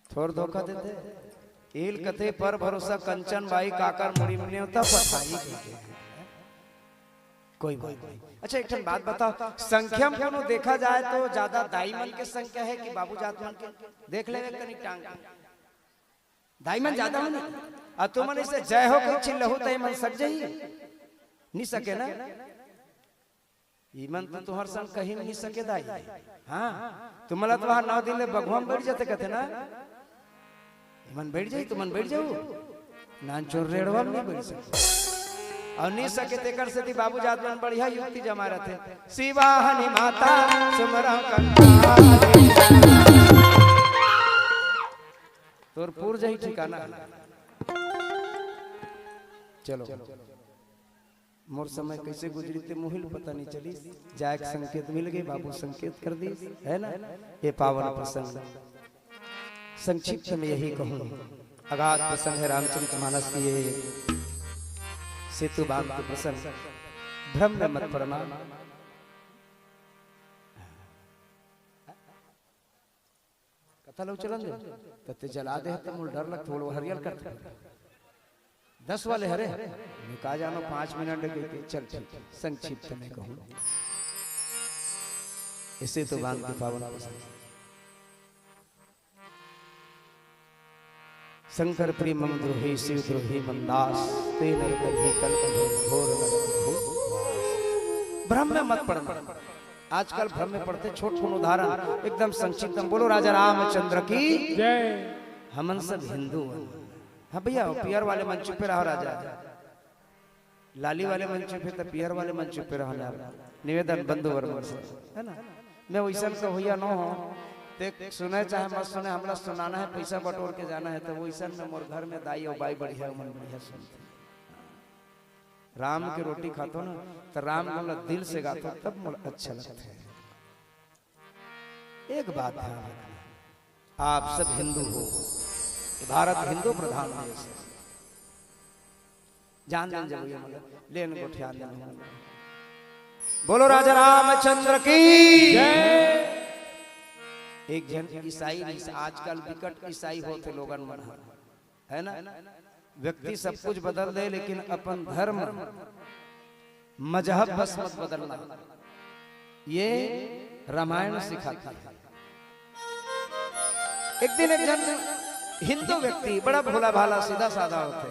थोर धोखा देथे। एला कथे पर भरोसा कंचन बाई काकर मुड़ी में नेवता पठाही कहिके। कोई बात नहीं। अच्छा, एक ठन बात बताओ, संख्या में कोनो देखा जाए तो ज्यादा दाई मन के संख्या हे कि बाबू जात मन के? देख लेवे कनी टांग। दाई मन ज्यादा होही। अउ तुमन अइसे जय हो कहि चिल्लाहू त एमन सक जही? नी सके ना। इमन तो तुंहर संग कहीं नहीं सके दाई। हाँ, तुमन ला तो वहाँ नौ दिन ले बघवा म बइठ जाते कथे ना। इमन बइठ जाही, तुमन बइठ जाहू। नानचुन रेड़वा म नहीं बइठ सके। अउ नी सके तेकर सेती बाबू जात मन बढ़िया युक्ति जमा रथे। शिवाहनी माता सुमरंव कंकाली। तोर पूर जही ठिकाना। चलो। मोर समय कइसे गुजरी ते मोहिल पता नहीं चलिस। जाए के संकेत मिल गे, बाबू संकेत कर दिस, है ना? ये पावन प्रसंग। संक्षिप्त में यही कहूँ, अगाध प्रसंग है रामचरित मानस की, ये सेतु बांध के प्रसंग। भ्रम में मत पड़ना। कथा लो चलन दे, त ते जला दे, त मोला डर लगथे, वो हरियल करथे। दस वाले हरे, मैं का जानो, पाँच मिनट लगे के, चल ठीक है, संक्षिप्त में कहूँ। इसे तो बांध के पावन प्रसंग। शंकर प्रिय मम द्रोही, शिव द्रोही मम दास, ते नर करिहे कलप घोर नरक बहु। भ्रम में मत पड़ना। आजकल भ्रम में पड़थे। छोट कोनो उदाहरण, एकदम संक्षिप्त में। बोलो राजा रामचंद्र की। जय। हमन सब हिंदू हन। हाँ भैया, पियर वाले मन चुपे रहो राजा। लाली वाले मन चुपे त पियर वाले मन चुपे रहो ना। निवेदन बंधुवर मन से, है ना? मैं वइसन के होइया नो हो। ते सुने चाहे मत सुने, हमला सुनाना है, पैसा बटोर के जाना है, त वइसन में मोर घर में दाई अउ बाई बढ़िया, मन बढ़िया सुनथे। राम के रोटी खाथो ना, त राम गुन ला दिल से गाथो, तब मोला अच्छा लगथे। एक बात ध्यान रखना, आप सब हिंदू हो, ये भारत हिंदू प्रधान देश है। जान लेन जब ये मतलब लेन गोठियान लेन। बोलो राजा रामचंद्र की। जय। एक झन ईसाई रहिस, आजकल बिकट ईसाई होथे लोगन मन ह, है ना? व्यक्ति सब कुछ बदल दे, लेकिन अपन धर्म, मजहब बस मत बदलना। ये रामायण सिखाती है। एक दिन एक झन हिंदू व्यक्ति, बड़ा भोला भाला, सीधा साधा होथे।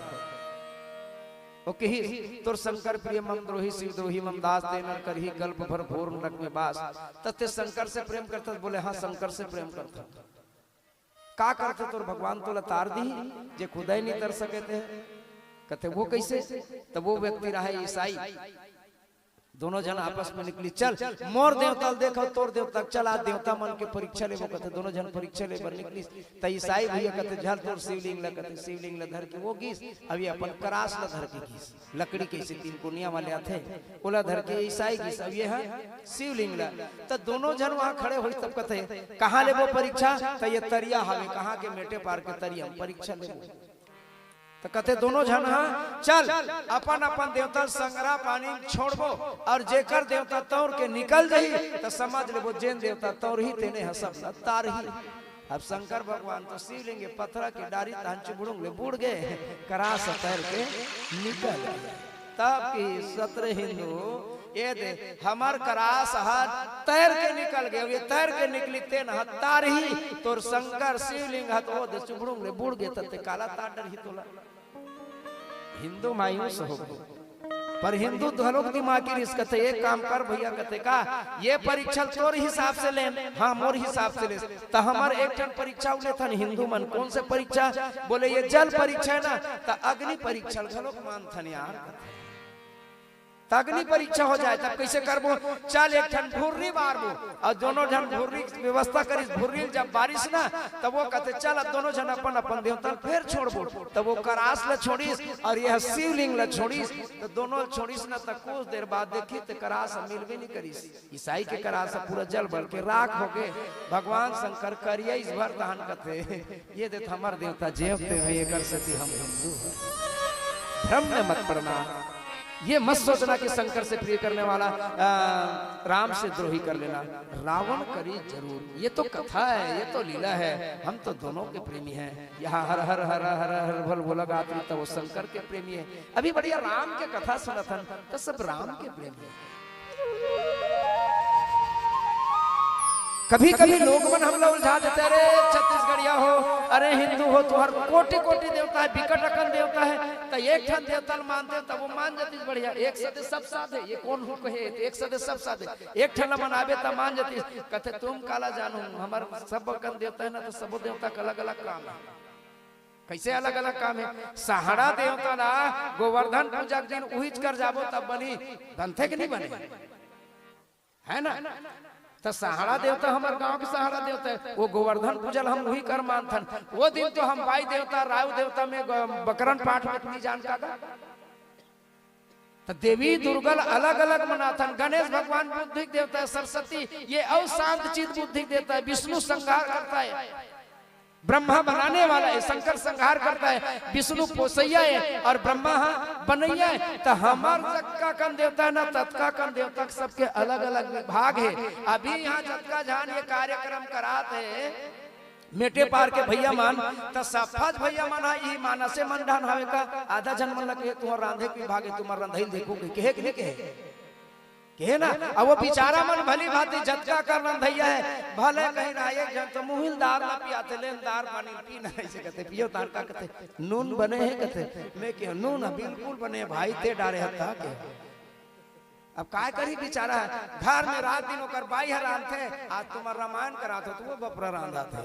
वो कहिस, "तोर शंकर प्रिय मम द्रोही, शिव द्रोही मम दास, ते नर करिहे कल्प भर घोर नरक में बास।" त ते शंकर से प्रेम करथस? बोले, "हाँ, शंकर से प्रेम करथों।" "का करथे तोर भगवान, तोला तार दिही, जे खुदे नहीं तर सके ते?" कथे, "वो कइसे?" तब वो व्यक्ति रहा ईसाई, दोनों झन आपस में निकली, "चल, मोर देवता ल देख अउ तोर देवता ल, चल, आज देवता मन के परीक्षा लेबो," कथे। दोनों झन परीक्षा ले बर निकलिस। त ईसाई भैया कथे, "झल तोर शिवलिंग ल," कथे। शिवलिंग ल धर के वो गिस, अब ये अपन करास ल धर के गिस। लकड़ी के अइसे तीन कोनिया वाले आथे, ओला धर के ईसाई गिस, अब ये ह शिवलिंग ल। त दोनों झन वहां खड़े होइस, तब कथे, "कहाँ लेबो परीक्षा?" त ये तरिया हवे, कहाँ के मेटे पार के तरिया म परीक्षा लेबो। त कथे दोनों झन ह, "चल, अपन अपन देवता ल संघरा पानी म छोड़बो, अउ जेकर देवता तौर के निकल जही, त समझ लेबो, जेन देवता तौरही, तेने ह सब ल तारही।" अब शंकर भगवान तो शिवलिंग पथरा के डारी तहन चुभड़ुंग ले बूड़ गे, करास तैर के निकल गे। तब कहिस, "अरे हिंदू, ये दे, हमर करास ह तैर के निकल गे, ये तैर के निकली, तेन ह तारही, तोर शंकर शिवलिंग ह तो ओ दे चुभड़ुंग ले बूड़ गे, त ते काला तार डरही तोला?" हिंदू मायूस हो गे। पर हिंदू घलोक दिमागी रिहिस, कथे, "एक काम कर भैया," कथे, "का ये परीक्षा ल तोर हिसाब से लेन?" "हाँ, मोर हिसाब से लेस।" "त हमर एक ठन परीक्षा अउ लेथन हिंदू मन।" "कोन से परीक्षा?" बोले, "ये जल परीक्षा है ना, त अग्नि परीक्षा ल घलोक मानथन यार।" त अग्नि परीक्षा हो जाए, तब कइसे करबो? "चल, एक ठन भुर्री बारबो, अउ दोनों झन भुर्री के व्यवस्था करिस।" भुर्री ल जब बारिस ना, तब वो कथे, "चल, अब दोनों झन अपन अपन देवता ल फेर छोड़बो।" तब वो करास ल छोड़िस अउ ये ह शिवलिंग ल छोड़िस, त दोनों ल छोड़िस ना, त कुछ देर बाद देखिस, त करास ह मिलबे नहीं करिस। ईसाई के करास ह पूरा जल बल के राख हो गे। भगवान शंकर करिया इस भर तहन कथे, "ये दे त हमर देवता जेवते हैं, एकर सेती हम हिंदू हैं।" भ्रम में मत पड़ना। ये मत सोचना कि शंकर से प्रिय करने वाला, आ, राम से द्रोही कर लेना। रावण करी जरूर। ये तो कथा है, ये तो लीला है। हम तो दोनों के प्रेमी हैं। यहाँ हर हर हर हर हर भल भोला गात्री, तो वो शंकर के प्रेमी है। अभी बढ़िया राम के कथा सुनत हन, तो सब राम के प्रेमी है। कभी-कभी लोग मन हमला उलझा देथे, "अरे छत्तीसगढ़िया हो, अरे हिंदू हो, तुहर कोटि-कोटि देवता हे, बिकट अकन देवता हे, त एक ठन देवता ल मानथे, त वो मान जतिस बढ़िया, एक सदे सब साधे, ये कोन हूँ कहे, एक सदे सब साधे, एक ठन ल मनाबे त मान जतिस।" कथे, "तुम काला जानहू, हमर सब अकन देवता हे ना, त सबो देवता के अलग-अलग काम हे।" कैसे अलग-अलग काम हे? सहाड़ा देवता ला गोवर्धन पूजा के दिन उहीच कर जाबो तब बनी, बनथे कि नहीं बने? है ना? त सहाड़ा देवता हमर गांव के सहाड़ा देवता हे, वो गोवर्धन पूजा ल हम उही कर मानथन। वो दिन तो हम बाई देवता, राव देवता में ग-, बकरन पाठ में नहीं जान का गा? त देवी दुर्गा ल अलग-अलग मनाथन। गणेश भगवान बुद्धि के देवता हे, सरस्वती ये अउ शांत चित बुद्धि के देवता हे, विष्णु संहार करता हे, ब्रह्मा बनाने वाला हे, शंकर संहार करता हे, विष्णु पोसैया हे अउ ब्रह्मा ह बनैया हे। त हमर जतका कन देवता हे ना, ततका कन देवता के सबके अलग-अलग विभाग हे। अभी इहां जतका झन ये कार्यक्रम करात हे, मेटेपार के भैया मन, त सफाज भैया मन ह इही मानसे मन डहन हवे का? आधा झन मन ल कहे, "तुंहर रांधे के विभाग हे, तुंहर रंधई ल देखो," कहे, कहे कि नहीं कहे? कहे ना? अब वो बिचारा मन भली भांति जतका कर रंधइया हे, भले कहीं ना एक झन तो मुहिल दार ला पियाथे, लेन दार पानी पी ना, ऐसे कहते, "पियो तार का?" कहते, "नून बने हे?" कहते, मैं कहे, "नून बिल्कुल बने हे भाई, ते डारे हता के?" अब काय करही बिचारा हे, घर में रात दिन ओकर बाई ह रांधथे, आज तुंहर रामायण करात हो, त वो बपरा रांधत हे,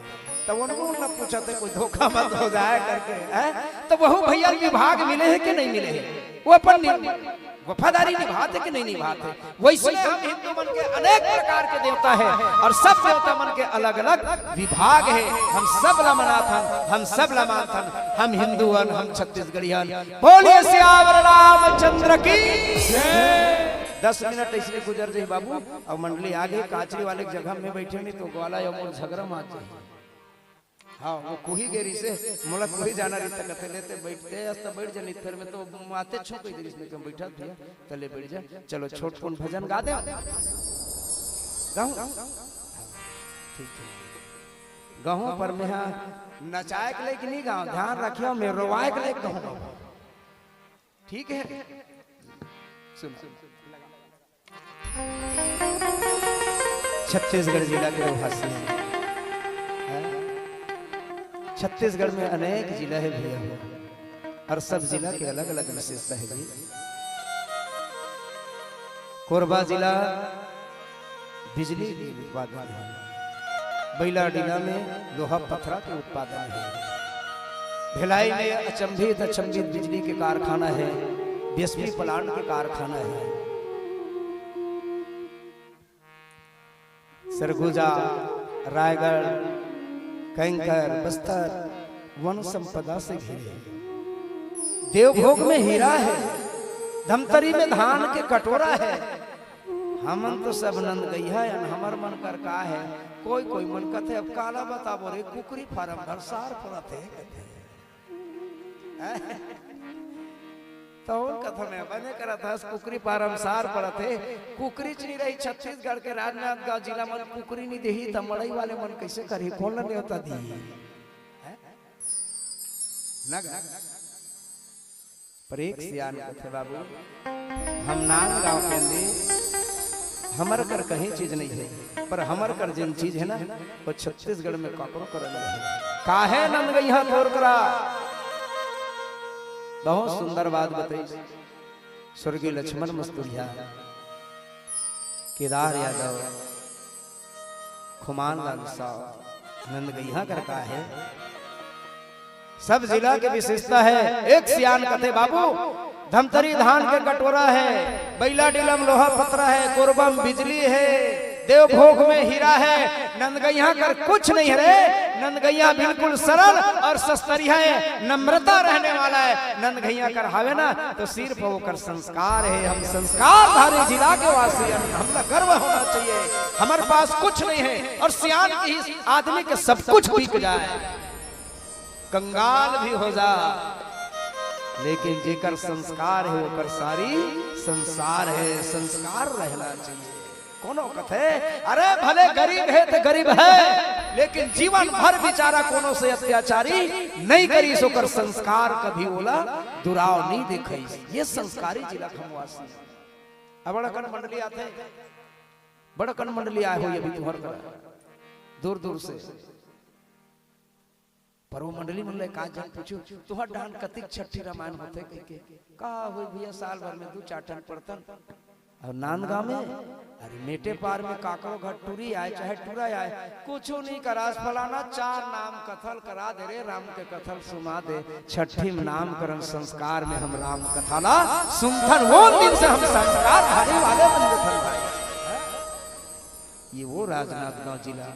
त वो नून ल पूछत हे, कोई धोखा मत हो जाए करके, हैं? त वहू भैया ल विभाग मिले हे कि नहीं मिले हे? वो अपन नि-, वफादारी निभात हे कि नहीं निभात हे? वैसने हम हिंदू मन के अनेक प्रकार के देवता हे अउ सब देवता मन के अलग-अलग विभाग हे। हम सब ला मनाथन, हम सब ला मानथन, हम हिंदू हन, हम छत्तीसगढ़ी हन। बोलिए सियावर रामचंद्र की जय। दस मिनट ऐसने गुजर जाही बाबू, अब मंडली आ गई, काचरी वाले के जगह में बैठे नहीं तो ग्वाला या मोर झगड़ा मार जाही। हाँ, वो कोही गे रिहिसे, मोला कोही जाना रहिस त कथे, "ले ते बइठ, ते अस त बइठ जा, नहीं त फेर मैं तो माते छो कहि दे रिहिस, मैं कहेंव बइठा भैया, त ले बइठ जा।" चलो, छोटकुन भजन गा दे। गाऊं? ठीक, ठीक। गाऊं, पर मैं हा नचाए के लइक नहीं गाऊं, ध्यान रखियो, मैं रोवाए के लइक गाऊं। ठीक है? सुनो। छत्तीसगढ़ जिला के रहवासी हैं। हैं? छत्तीसगढ़ में अनेक जिला है भैया हो, और सब जिला के अलग-अलग विशेषता है जी। कोरबा जिला बिजली के उत्पादन है, बइलाडीला में लोहा पथरा के उत्पादन है, भिलाई में अचंभित अचंभित बिजली के कारखाना है, बीएसपी प्लांट के कारखाना है। सरगुजा, रायगढ़, कैंकर, बस्तर वन संपदा से घिरे है। देवभोग में हीरा है, धमतरी में धान के कटोरा है। हमन तो सब नंदगइहा अन, हमर मन कर का है? कोई कोई मन कथे, "अब काला बताबो रे, कुकरी फारम भर सार परत हे," कथे। तौन कथन हे, बने करत हस, कुकरी फारम सार परत हे। कुकरी च नहीं रही, छत्तीसगढ़ के राजनांदगांव जिला मन कुकरी नहीं देही, त मड़ई वाले मन कैसे करही? कौन ल नेवता दिही? हैं? नग, नग। पर एक सियान कथे बाबू, हम नांदगांव के हन, हमर कर कहीं चीज नहीं है, पर हमर कर जिन चीज है ना, वो छत्तीसगढ़ में काकरो कर नहीं है। काहे नंदगइहा तोर करा? बहुत सुंदर बात बताई स्वर्गीय लक्ष्मण मस्तुरिया, केदार यादव, खुमान लाल साव, नंदगइहा कर का है। सब जिला के विशेषता है। एक सियान कथे बाबू, धमतरी धान के कटोरा है, बइलाडीला म लोहा पथरा है, कोरबा म बिजली है, देवभोग में हीरा है, नंदगइहा कर कुछ नहीं है रे। नंदगइहा बिल्कुल सरल और सस्तरिया है, नम्रता रहने वाला है। नंदगइहा कर हावे ना तो सिर्फ ओकर संस्कार है। हम संस्कारधारी जिला के वासी हन, हमला गर्व होना चाहिए। हमर पास कुछ नहीं है और सियान कहिस आदमी के सब कुछ बिक जाए, कंगाल भी हो जा, लेकिन जेकर संस्कार है ओकर सारी संसार है। संस्कार रहना चाहिए। कोनो कथे, "अरे भले गरीब है त गरीब है, लेकिन जीवन भर बिचारा कोनो से अत्याचारी नहीं करिस, ओकर संस्कार कभी ओला दुराव नहीं देखइस।" ये संस्कारी जिला खमवासी। अब बड़कन मंडली आथे, बड़कन मंडली आए होही अभी तुंहर करा, दूर दूर से। पर वो मंडली मन ले का जन पूछू, "तुंहर डहन कतिक छट्ठी रामायण होथे?" कहिके, "का होई भैया, साल भर में दू चार ठन पढ़तन।" अउ नांदगांव में, अरे मेटेपार में काकरो घर टूरी आय, चाहे टूरा आय, कुछू नहीं करास, फलाना चार नाम कथल करा दे रे, राम के कथल सुना दे, छठी में नामकरण संस्कार में हम राम कथा ला सुनथन, वो दिन से हम संस्कार धारी वाले बन गए थन भाई। ये वो राजनांदगांव जिला,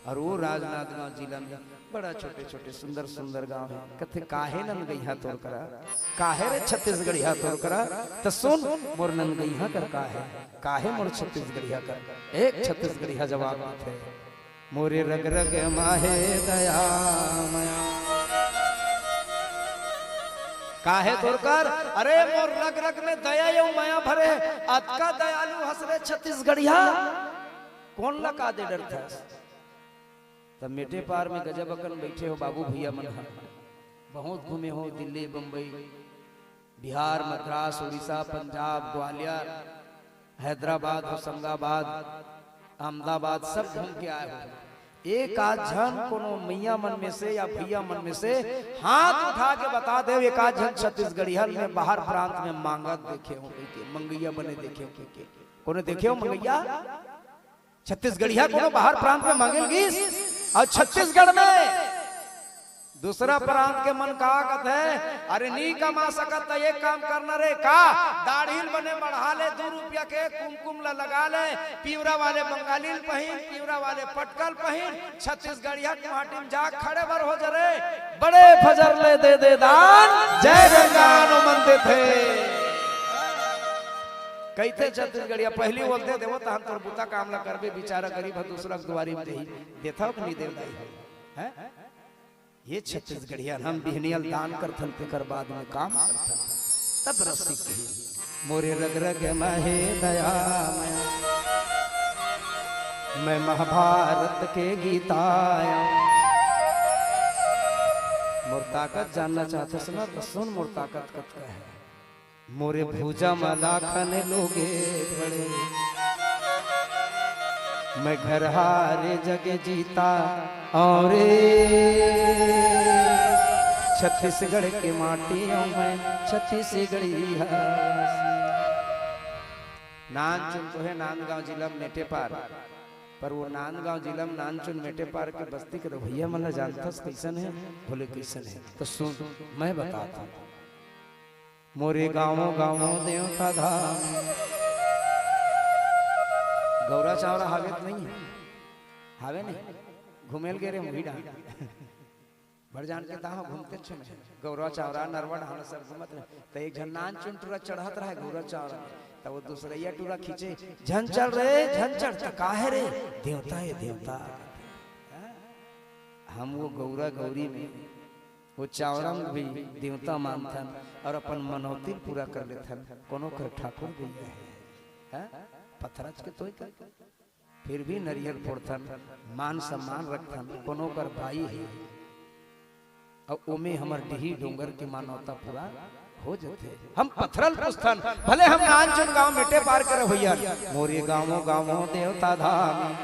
अउ वो राजनांदगांव जिला में बड़ा छोटे-छोटे सुंदर-सुंदर गांव हे। कथे, "काहे नंदगइहा तोर करा? काहे रे छत्तीसगढ़िया तोर करा?" त सुन, मोर नंदगइहा कर का हे? काहे मोर छत्तीसगढ़िया कर? एक छत्तीसगढ़िया जवाब देथे, "मोरे रग रग माहे दया मया।" काहे तोर कर? अरे मोर रग रग में दया अउ मया भरे, अतका दयालु हस रे छत्तीसगढ़िया। कोन ला का दे डरथस? तब मेटेपार में गजब अकन बइठे हो बाबू भइया मन ह। बहुत घूमे हो दिल्ली, बम्बई, बिहार, मद्रास, उड़ीसा, पंजाब, ग्वालियर, हैदराबाद, होशंगाबाद, अहमदाबाद, सब घूम के आए हो। एक आध झन कोनो मइया मन में से या भइया मन में से हाथ उठा के बता देव, एक आध झन छत्तीसगढ़िया में बाहर प्रांत में मांगत देखे हो कहिके, मंगइया बने देखे हो कहिके। कोनो देखे हो मंगइया? छत्तीसगढ़िया कोनो बाहर प्रांत में मांगे ल गिस, अउ छत्तीसगढ़ में दूसरा प्रांत के मन का कथे, "अरे नी कमा सकत त एक काम करना रे, का दाढ़ी ल बने बढ़ा ले, दू रुपया के कुमकुम ला लगा ले, पिंवरा वाले बंगाली ल पहिन, पिंवरा वाले पटका ल पहिन, छत्तीसगढ़िया के माटी में जा खड़े बर हो जरे, बड़े फजर ले दे दे दान, जय गंगा हनुमंत थे।" कहिथे छत्तीसगढ़िया, पहली बोलथे, "देवो तहन तोर बुता काम ला करबे, बिचारा गरीब ह दूसरा के दुआरी में देही, देथव कि नहीं देव दाई हो?" हैं? ये छत्तीसगढ़िया, हम बिहनिया ल दान करथन, तेकर बाद में काम करथन। तब रसिक कही, "मोरे रग रग माहे दया मया, मैं महाभारत के गीता आया।" मोर ताकत जानना चाहथस ना, त सुन मोर ताकत कतका हे। मोरे भुजा म लाखन लोगे पड़े, मैं घर हारे जग जीता। अउ रे छत्तीसगढ़ के माटी अउ मैं छत्तीसगढ़ी हस। नानचुन तो हे नांदगांव जिला में मेटेपार, पर वो नांदगांव जिला में नानचुन मेटेपार के बस्ती के रवैया मन ला जानथस कइसन हे, बोले कइसन हे। त सुन, मैं बताथंव। मोरे गाँव गाँव देवता धाम। गौरा चावरा हावे त नहीं हे? हावे नहीं? घूमे ल गे रे मुही डाहन। बड़ जान के ताहा घूमते छे में। गौरा चावरा, नरवा डाहन सब घूमत रहे। त एक झन नानचुन टूरा चढ़त रहे गौरा चावरा। त वो दूसरइया टूरा खींचे, "झन चढ़ रे, झन चढ़।" त काहे रे? देवता हे, देवता। हम वो गौरा गौरी में वो चावरा म भी देवता मानथन अउ अपन मनौती ल पूरा कर लेथन। कोनो कर ठाकुर भइया हे, हैं? पथरच के तोय कर, फिर भी नरियर फोड़थन, मान सम्मान रखथन। कोनो कर बाई हे, अउ ओमे हमर डिही डोंगर के मानौता पूरा हो जथे। हम पथरल पुछथन, भले हम नानचुन गाँव मेटेपार के रवइया, मोरे गाँव गाँव देवता धाम,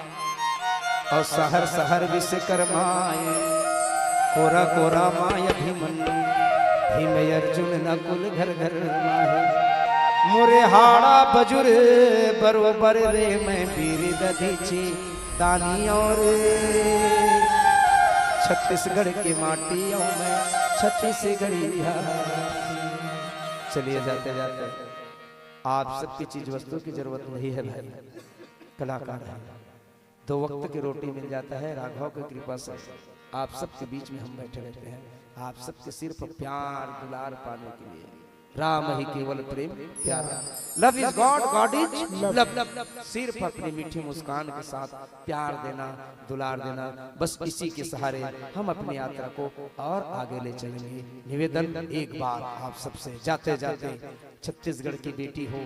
अउ शहर शहर विश्वकर्मा आए, कोरा कोरा माय अभिमन्यु, भीम अर्जुन नकुल घर घर माहे। मोरे हाड़ा बजुर बरोबर रे, मैं वीर दधीचि दानी अउ रे। छत्तीसगढ़ के माटी अउ मैं छत्तीसगढ़ी हँव। चलिए, जाते जाते आप सबकी चीज वस्तु की जरूरत नहीं है भाई, कलाकार है, दो वक्त की रोटी मिल जाता है। राघव की कृपा से आप सबके बीच में हम बैठे रहते हैं। आप सबके सिर्फ प्यार दुलार पाने के लिए। राम ही केवल प्रेम प्यारा। Love is God, God is love। सिर्फ अपनी मीठी मुस्कान के साथ प्यार देना, दुलार देना, बस इसी के सहारे हम अपनी यात्रा को और आगे ले चलेंगे। निवेदन एक बार आप सबसे, जाते जाते, छत्तीसगढ़ की बेटी हो,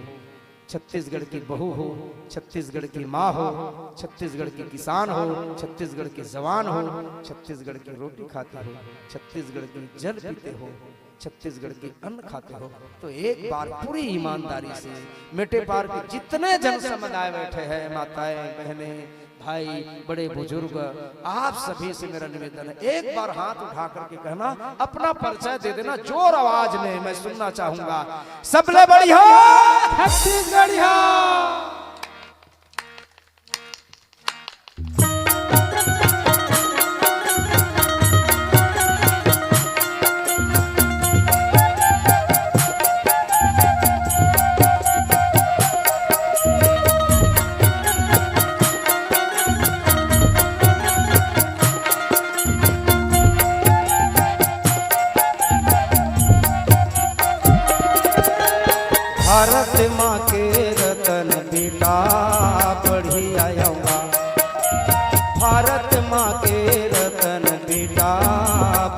छत्तीसगढ़ की बहू हो, छत्तीसगढ़ की माँ हो, छत्तीसगढ़ की किसान हो, छत्तीसगढ़ के जवान हो, छत्तीसगढ़ की रोटी खाते हो, छत्तीसगढ़ की जल पीते हो, छत्तीसगढ़ के अन्न खाते हो, तो एक बार पूरी ईमानदारी से मेटेपार के जितने जन समुदाय बैठे हैं, माताएं, बहनें, भाई, बड़े बुजुर्ग, आप सभी से मेरा निवेदन है, एक बार हाथ उठा करके कहना, अपना परिचय दे देना, जोर आवाज में मैं सुनना चाहूंगा। सबले बढ़िया छत्तीसगढ़िया। भारत माँ के रतन बेटा बढ़िया आयोगा। भारत माँ के रतन बेटा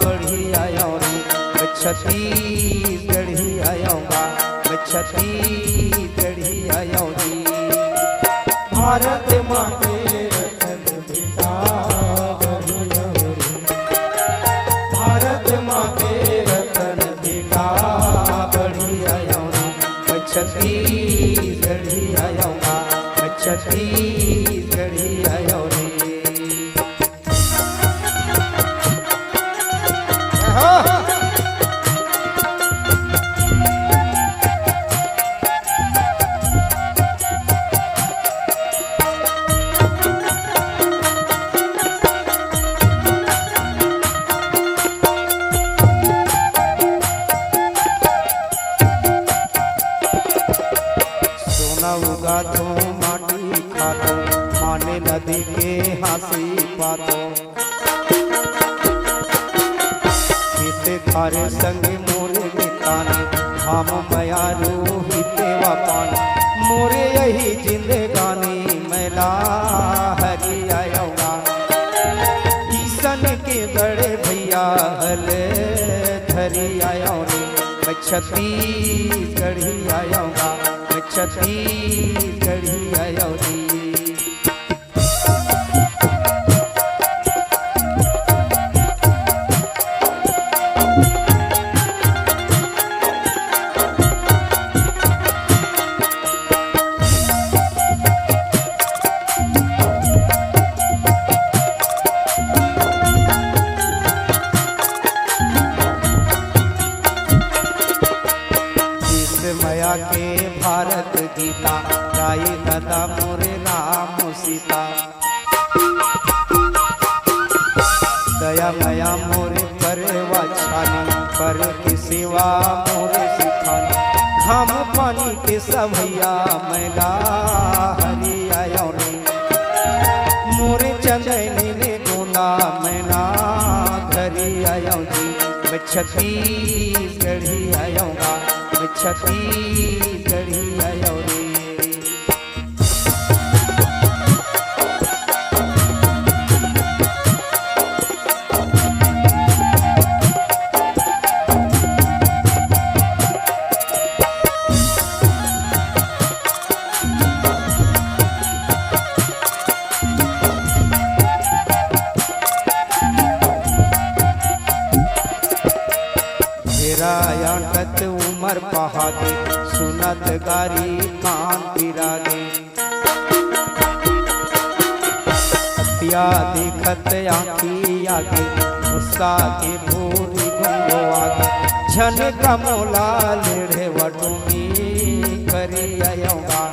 बढ़िया आयो रे। मैं छत्तीसगढ़ी आयोगा, मैं छत्तीसगढ़ी आयो रे। भारत माँ के रतन बेटा बढ़िया आयो रे। भारत माँ के रतन बेटा बढ़िया आयो रे। मैं छत्तीसगढ़ी आयोगा, मैं छत्तीसगढ़ी आयो रे। सोना उगाथों, माटी खाथों, माने नदी के हाँसी पाथों। खेत खार संग मोर मितानी, हम मयारू ही तेवा पानी। मोरे यही जिंदगानी, मैं ला हरी आयोगा। किसन के बड़े भैया हल धरी आयो रे। मैं छत्तीसगढ़ी आयोगा, मैं छत्तीसगढ़ी आयो रे। जिस मया के भारत गीता, गाई दादा मोरे राम सीता। दया मया मोरे परवा छानी, पर के सेवा मोरे सिखानी। घाम पानी के सभैया मैं ला हरी आयो रे। मोरे चंदैनी ने गोंदा मैं ना घरी आयो जी। मैं छत्तीसगढ़ी आयोगा, मैं छत्तीसगढ़ी आयो रे। घेरा आंटत उमर पहागे, सुनत गारी कान पिरागे। अतिया देखत आँखी आगे, गुस्सा के भूरी गुंगो आगे। झन का मोला लेढ़े वटुमी करी आयोगा।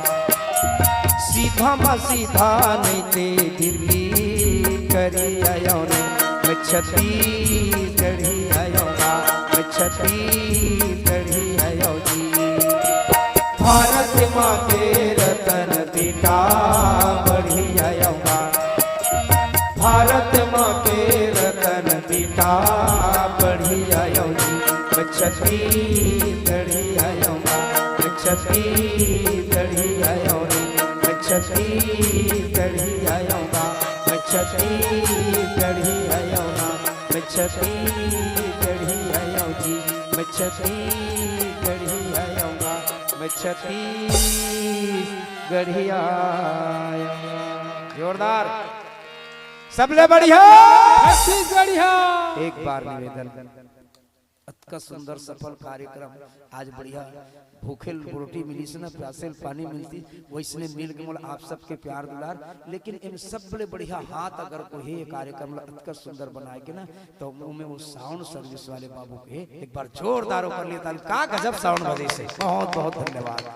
सीधा म सीधा नहीं ते दिल्ली करी आयो रे। मैं छत्तीसगढ़ी आयोगा, मैं छत्तीसगढ़ी आयो जी। भारत माँ के रतन बेटा बढ़िया आयोगा। भारत माँ के रतन बेटा बढ़िया आयो जी। मैं छत्तीसगढ़ी आयोगा, मैं छत्तीसगढ़ी आयो रे। मैं छत्तीसगढ़ी आयोगा, मैं छत्तीसगढ़ी आयोगा, मैं छत्तीसगढ़ी आयो जी। मैं छत्तीसगढ़ी आयोगा, मैं छत्तीसगढ़ी आयोगा। जोरदार, सबले बढ़िया छत्तीसगढ़िया। एक बार निवेदन, अतका सुंदर सफल कार्यक्रम। आज बढ़िया भूखे ल रोटी मिलिस ना, प्यासे ल पानी मिलतिस, वइसने मिल के मोला आप सबके प्यार दुलार। लेकिन एम सबले बढ़िया हाथ अगर कोई हे ये कार्यक्रम ला अतका सुंदर बनाए के ना, तो ओमे वो साउंड सर्विस वाले बाबू के एक बार जोरदार ओकर लिए ताली। का गजब साउंड बजे से, बहुत बहुत धन्यवाद।